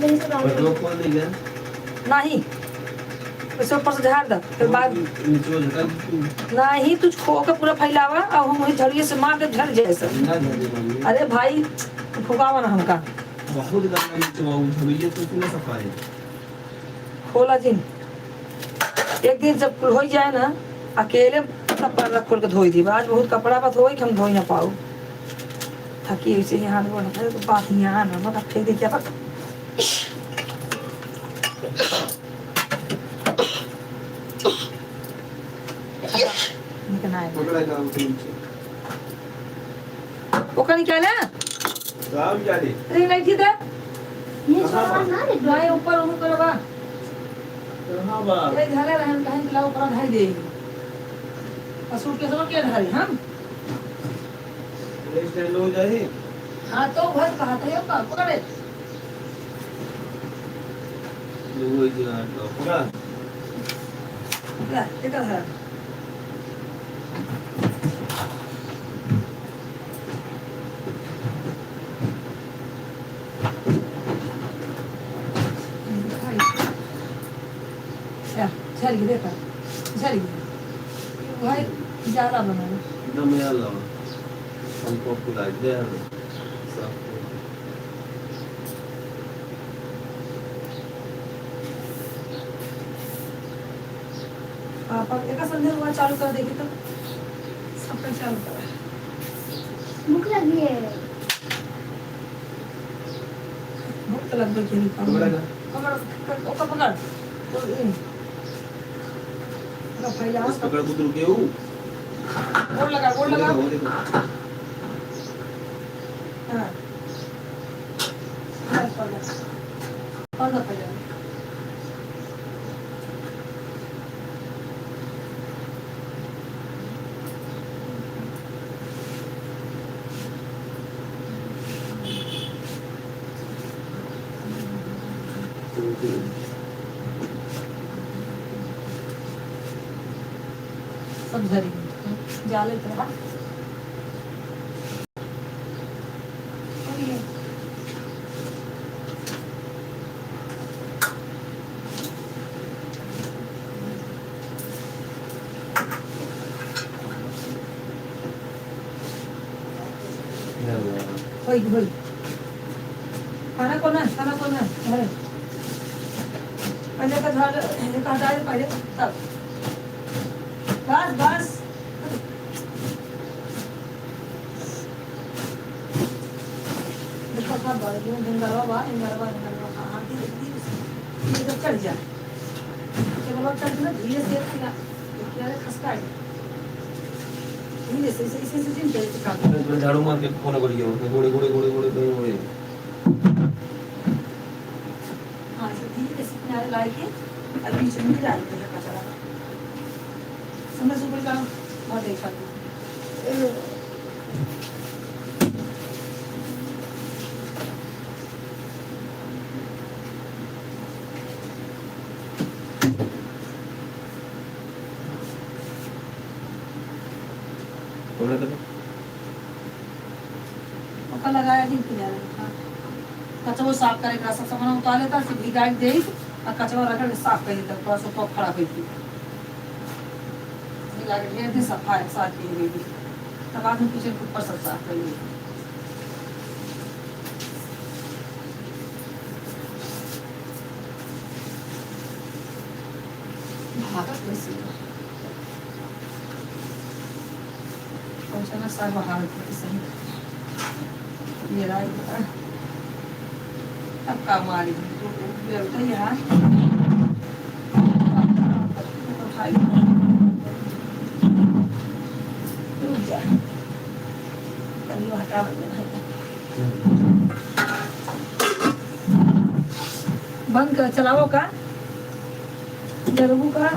मेरे से बात बटुआ खोल दे यार। नहीं, उसे ऊपर से झाड़ दे, फिर बाद नीचे वो झटक। नहीं, तू खो के पूरा फैलावा और हम वही झड़िए से मार दे, झड़ जाए सब। ना झड़े मम्मी। अरे भाई, तू फुकावा ना हमका। बहुत गंदा नीचे वो झड़िए तो इतना सफा है। खोला जिन। एक दिन जब कुल होइ जाए ना, अकेले सब पर्दा खोल के धोई दी। आज बहुत कपड़ा बा धोई के हम धोई ना पाऊ। थकी ऐसे ही हाथ गोड़ है, तो बात यहाँ ना, बता फेंक दे क्या बात। निकल आए। पकड़ा जाओ नीचे। ओका निकाले? राम जाने। अरे, नहीं थी दे। ये कहाँ छोरा बा? ना रे, ड्राई ऊपर ओहू पर बा। कहाँ बा? ये घरे रहन, कहीं के लाओ, ऊपर धर दे। और सूटकेस में के धरे, हम? ये स्टैंड हो जाए। हाँ, तो वह कहा था, ये का, पकड़े। ये वही जगह है, तो पकड़ा। ले, ये का है? झड़ गई, देखा, झड़ गई। भाई, ज्यादा बना लो। एकदम यार लाओ। हमको फुला दे यार। सब। पापा, एका संदेश हुआ चालू कर देखी तो। सबका चालू कर। भूख लगी है। भूख तो लगबे करी, पकड़। पकड़, पकड़, ओका पकड़। तो, ए, ओका फैला। बस पकड़, कुछ रुके हो। गोड़ लगा, गोड़ लगा। वो देखो, वो देखो। हाँ। बस, पकड़। पकड़, पकड़। सब धरी, जाले पे हाथ। होई, होई। खाना कोना, खाना कोना, अरे। पहले का झाड़, ये का हटाए पहले, तब। बस, बस। देखो, सब बड़, ये ढंगरवा बा, ढंगरवा, ढंगरवा, हाँ, हाँ, धीरे, धीरे से, धीरे से चढ़ जा। चलो, अब चढ़ के ना, धीरे से, धीरे, धीरे खसका है। धीरे से, ऐसे, ऐसे, ऐसे, धीरे से काम। बस, बस झाड़ू मार के कोने को लियो, गोड़े, गोड़े, गोड़े, गोड़े, गोड़े, गोड़े। हाँ, ऐसे धीरे से किनारे लाए के, अब बीच में डाल दे कचरा। समझ ऊपर का, बहुत अच्छा। ओका लगाया दिन किनारे। कचरो साफ करे के, सब सामान उतार लेता, फिर भिगा के दे, और कचरो रख के साफ कर देता, थोड़ा सा ऊपर खड़ा करके। भिगा के ढेर दिन सफाई, साफ की गई। तब बाद में किचन के ऊपर सब साफ कर लेता। भागत कैसे बा? पहुँचना सब भागत कैसे। ये राय बता। अब का मारी? ये होता है यार। रुक जा। तनी हटा दे भाई। बंद कर, चलावो का? जरबू का?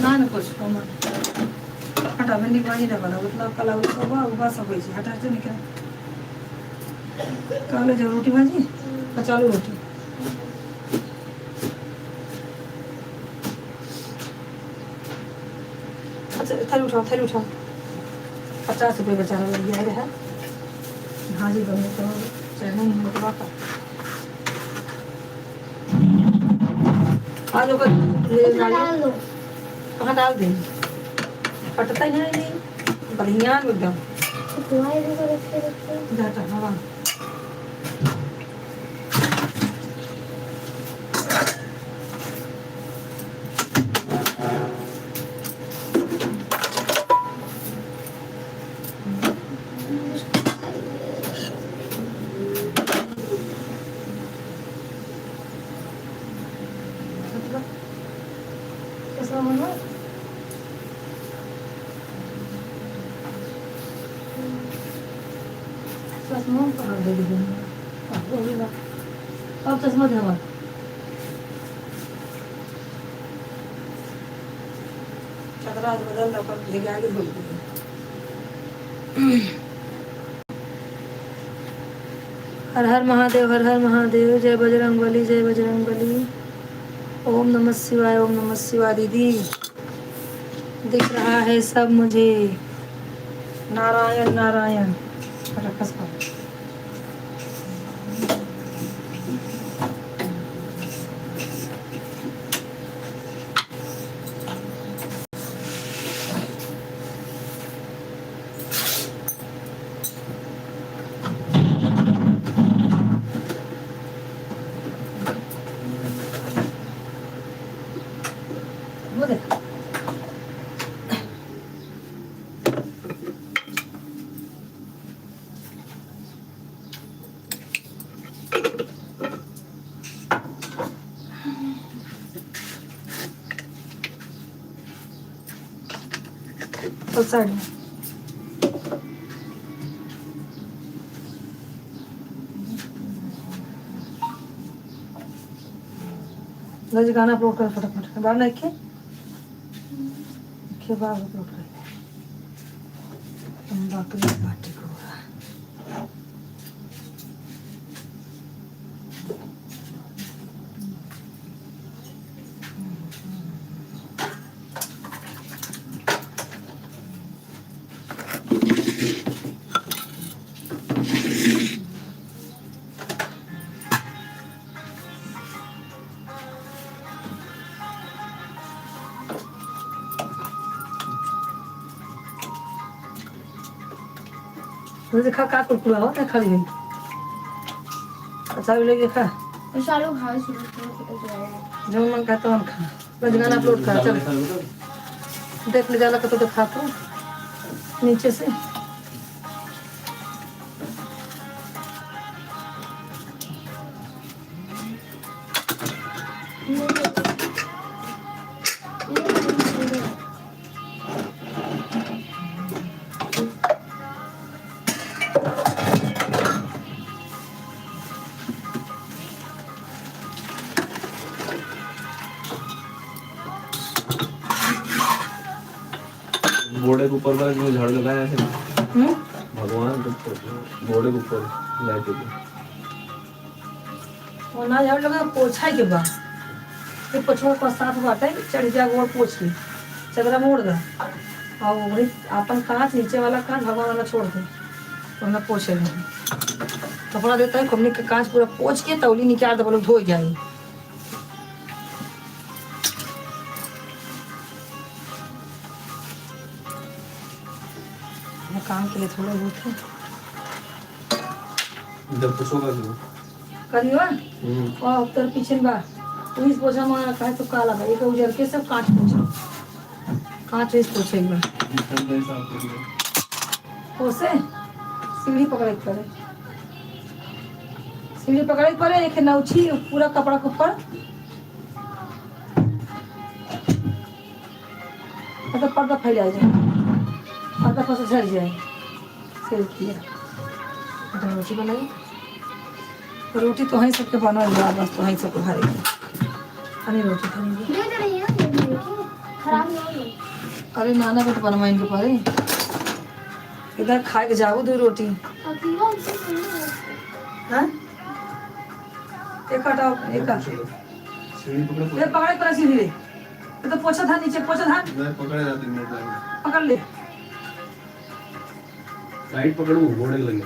ना, ना, कुछ कम। हटा, भिंडी भाजी ना बनाओ, उतना कला उठा हुआ, उबा सब होइछे। हटा, हटा, निकाल। का ले जाओ, रोटी भाजी? कचालू रोटी। अच्छा, थाली उठाओ, थाली उठाओ। पचास रुपये बेचारा लग गया है। भाजी बने तो चढ़े नहीं होता का। आज ओकर ले डालो। डाल दो। कहाँ डाल दे? कटता ही नहीं, बढ़िया एकदम। तो तुम्हारे भी तो रखे रखे। जाता हवा। कैसा बना? चश्मा कहाँ दे दी? अब चश्मा दे हमारा। चदरा आज बदल दो, कल भेजा के बोल दिए। हर हर महादेव, हर हर महादेव, जय बजरंग बली, जय बजरंग बली। ओम नमः शिवाय, ओम नमः शिवाय। दीदी, दिख रहा है सब मुझे। नारायण, नारायण। रखस पर। वो देख। तो side में। लो जी, गाना upload कर फटाफट। बार नहीं के? के बार upload कर। हम बाकी बाटी को। तुझे खा का कुरकुरा हो, क्या खा लिए? अच्छा, भी लेके खा। सालों खा, सुबह सुबह सुबह जाएगा। जो मन कहता है, हम खा। बस गाना upload कर, चल। देख ले, जाला का तो दिखा तू नीचे से। बोर्ड के ऊपर वाला जो झाड़ू लगाया है, हम्म? भगवान के ऊपर, बोर्ड के ऊपर लाइट के। वो ना झाड़ू लगा, पोछा के बा। ये पोछवा का साफ बाटे, चढ़ जा, गोड़ पोछ के, चदरा मोड़ दा। और वही आपन कांच, नीचे वाला कांच, भगवान वाला छोड़ दे, तो ना पोछे रहे। कपड़ा देता है, हमने के कांच पूरा पोछ के तौली निकाल दे, बोलो धो जाए। वो काम के लिए थोड़ा बहुत है। जब कुछ होगा तो करियो। हम्म। और तोर पीछे बा। वही पोछा मांगा, काहे तो काला बा। एक उजर के सब कांच पोछा। कांच वही पोछे बा। ओसे सीढ़ी पकड़े के पड़े। सीढ़ी पकड़े के पड़े, एक नौछी पूरा कपड़ा के ऊपर। मतलब पर्दा फैला जाए, पर्दा पर से झड़ जाए। फिर किया। तो रोटी बनाई। रोटी तो है सबके बनल बा, बस तो है सबके भरे के। अरे रोटी खाएंगे। दे दे रही है, दे दे रही है। खराब नहीं होगी। अरे नाना बेटा बनवाइन के पड़े। इधर खाए के जाओ दो रोटी। अब दीवार से नहीं है। हाँ? एक हटाओ, एक हटाओ। सीढ़ी पकड़ो। ये पकड़े पर सीढ़ी रे। ये तो पोछा था नीचे, पोछा था। मैं पकड़े रहती हूँ, मैं पकड़ ले। टाइट पकड़ू, गोड़े लगे।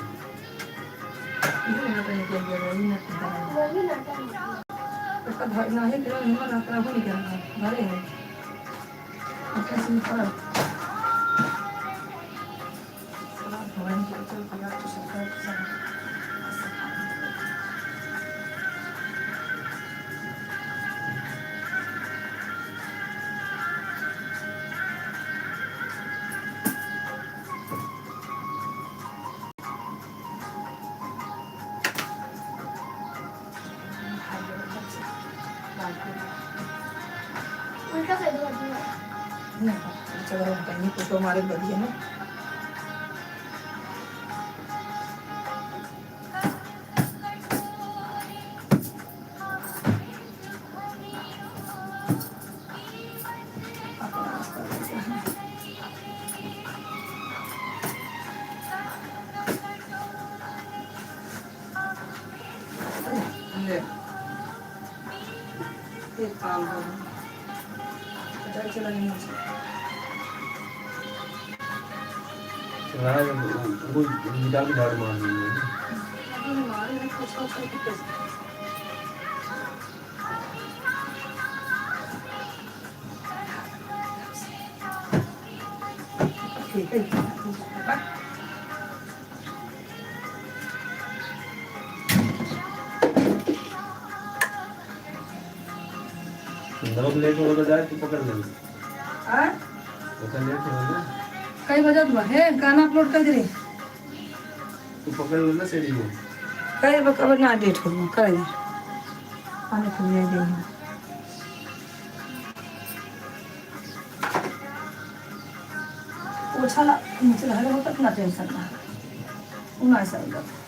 इसका धरना है, तेरा हिम्मत आता है, वो नहीं करना है। भरे है। अच्छा, सिंपल। उल्टा कर दो, अभी। नहीं, चलो, हम कहीं कुछ हमारे बढ़िया ना। ले। एक काम करो। चल, चल, आगे नीचे। हाँ, वो, वो गिरा के झाड़ू मार देंगे। ठीक है। दवा लेट होगा तो जाए, तू पकड़ ले। हाँ? ओकर लेट होगा ना। कई बजत बा? हे, गाना अपलोड कर दे रे। तू पकड़ ले ना सीढ़ी में। कई बा, कब ना लेट होगा, कर दे। पानी पी ले दे। पोछा ला, नीचे लहरे हो, कितना टेंशन ना। उना ऐसा हो जाता।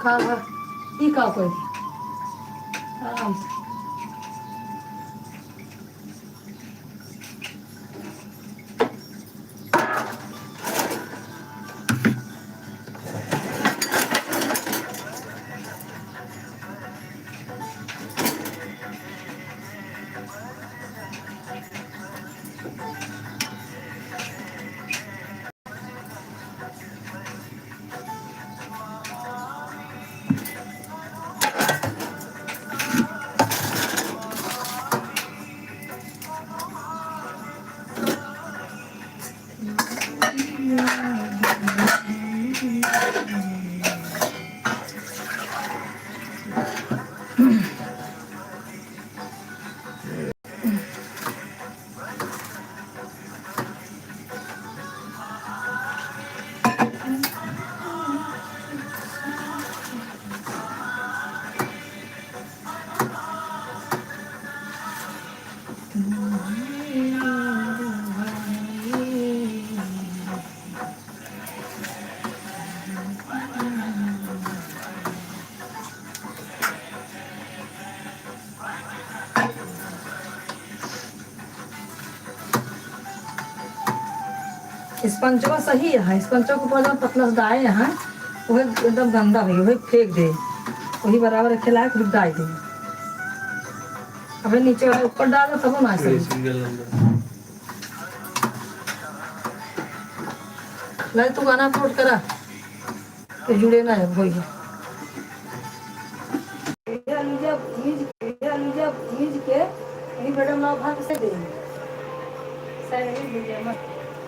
का बा? ई का कोई? आराम से। स्पंजवा सही है, स्पंजवा के ऊपर जौन पतला से डाए हैं, वही एकदम गंदा होई, वही फेंक दे, वही बराबर रखे लायक, फिर डाल दे। अबे नीचे वाला ऊपर डाल दे, तब ना सही। ले तू गाना अपलोड करा। तो जुड़े ना है भैया। ये आलू जब भूंज, ये आलू जब भूंज के, ये मैडम ना भाग से दे। सही भैया मत।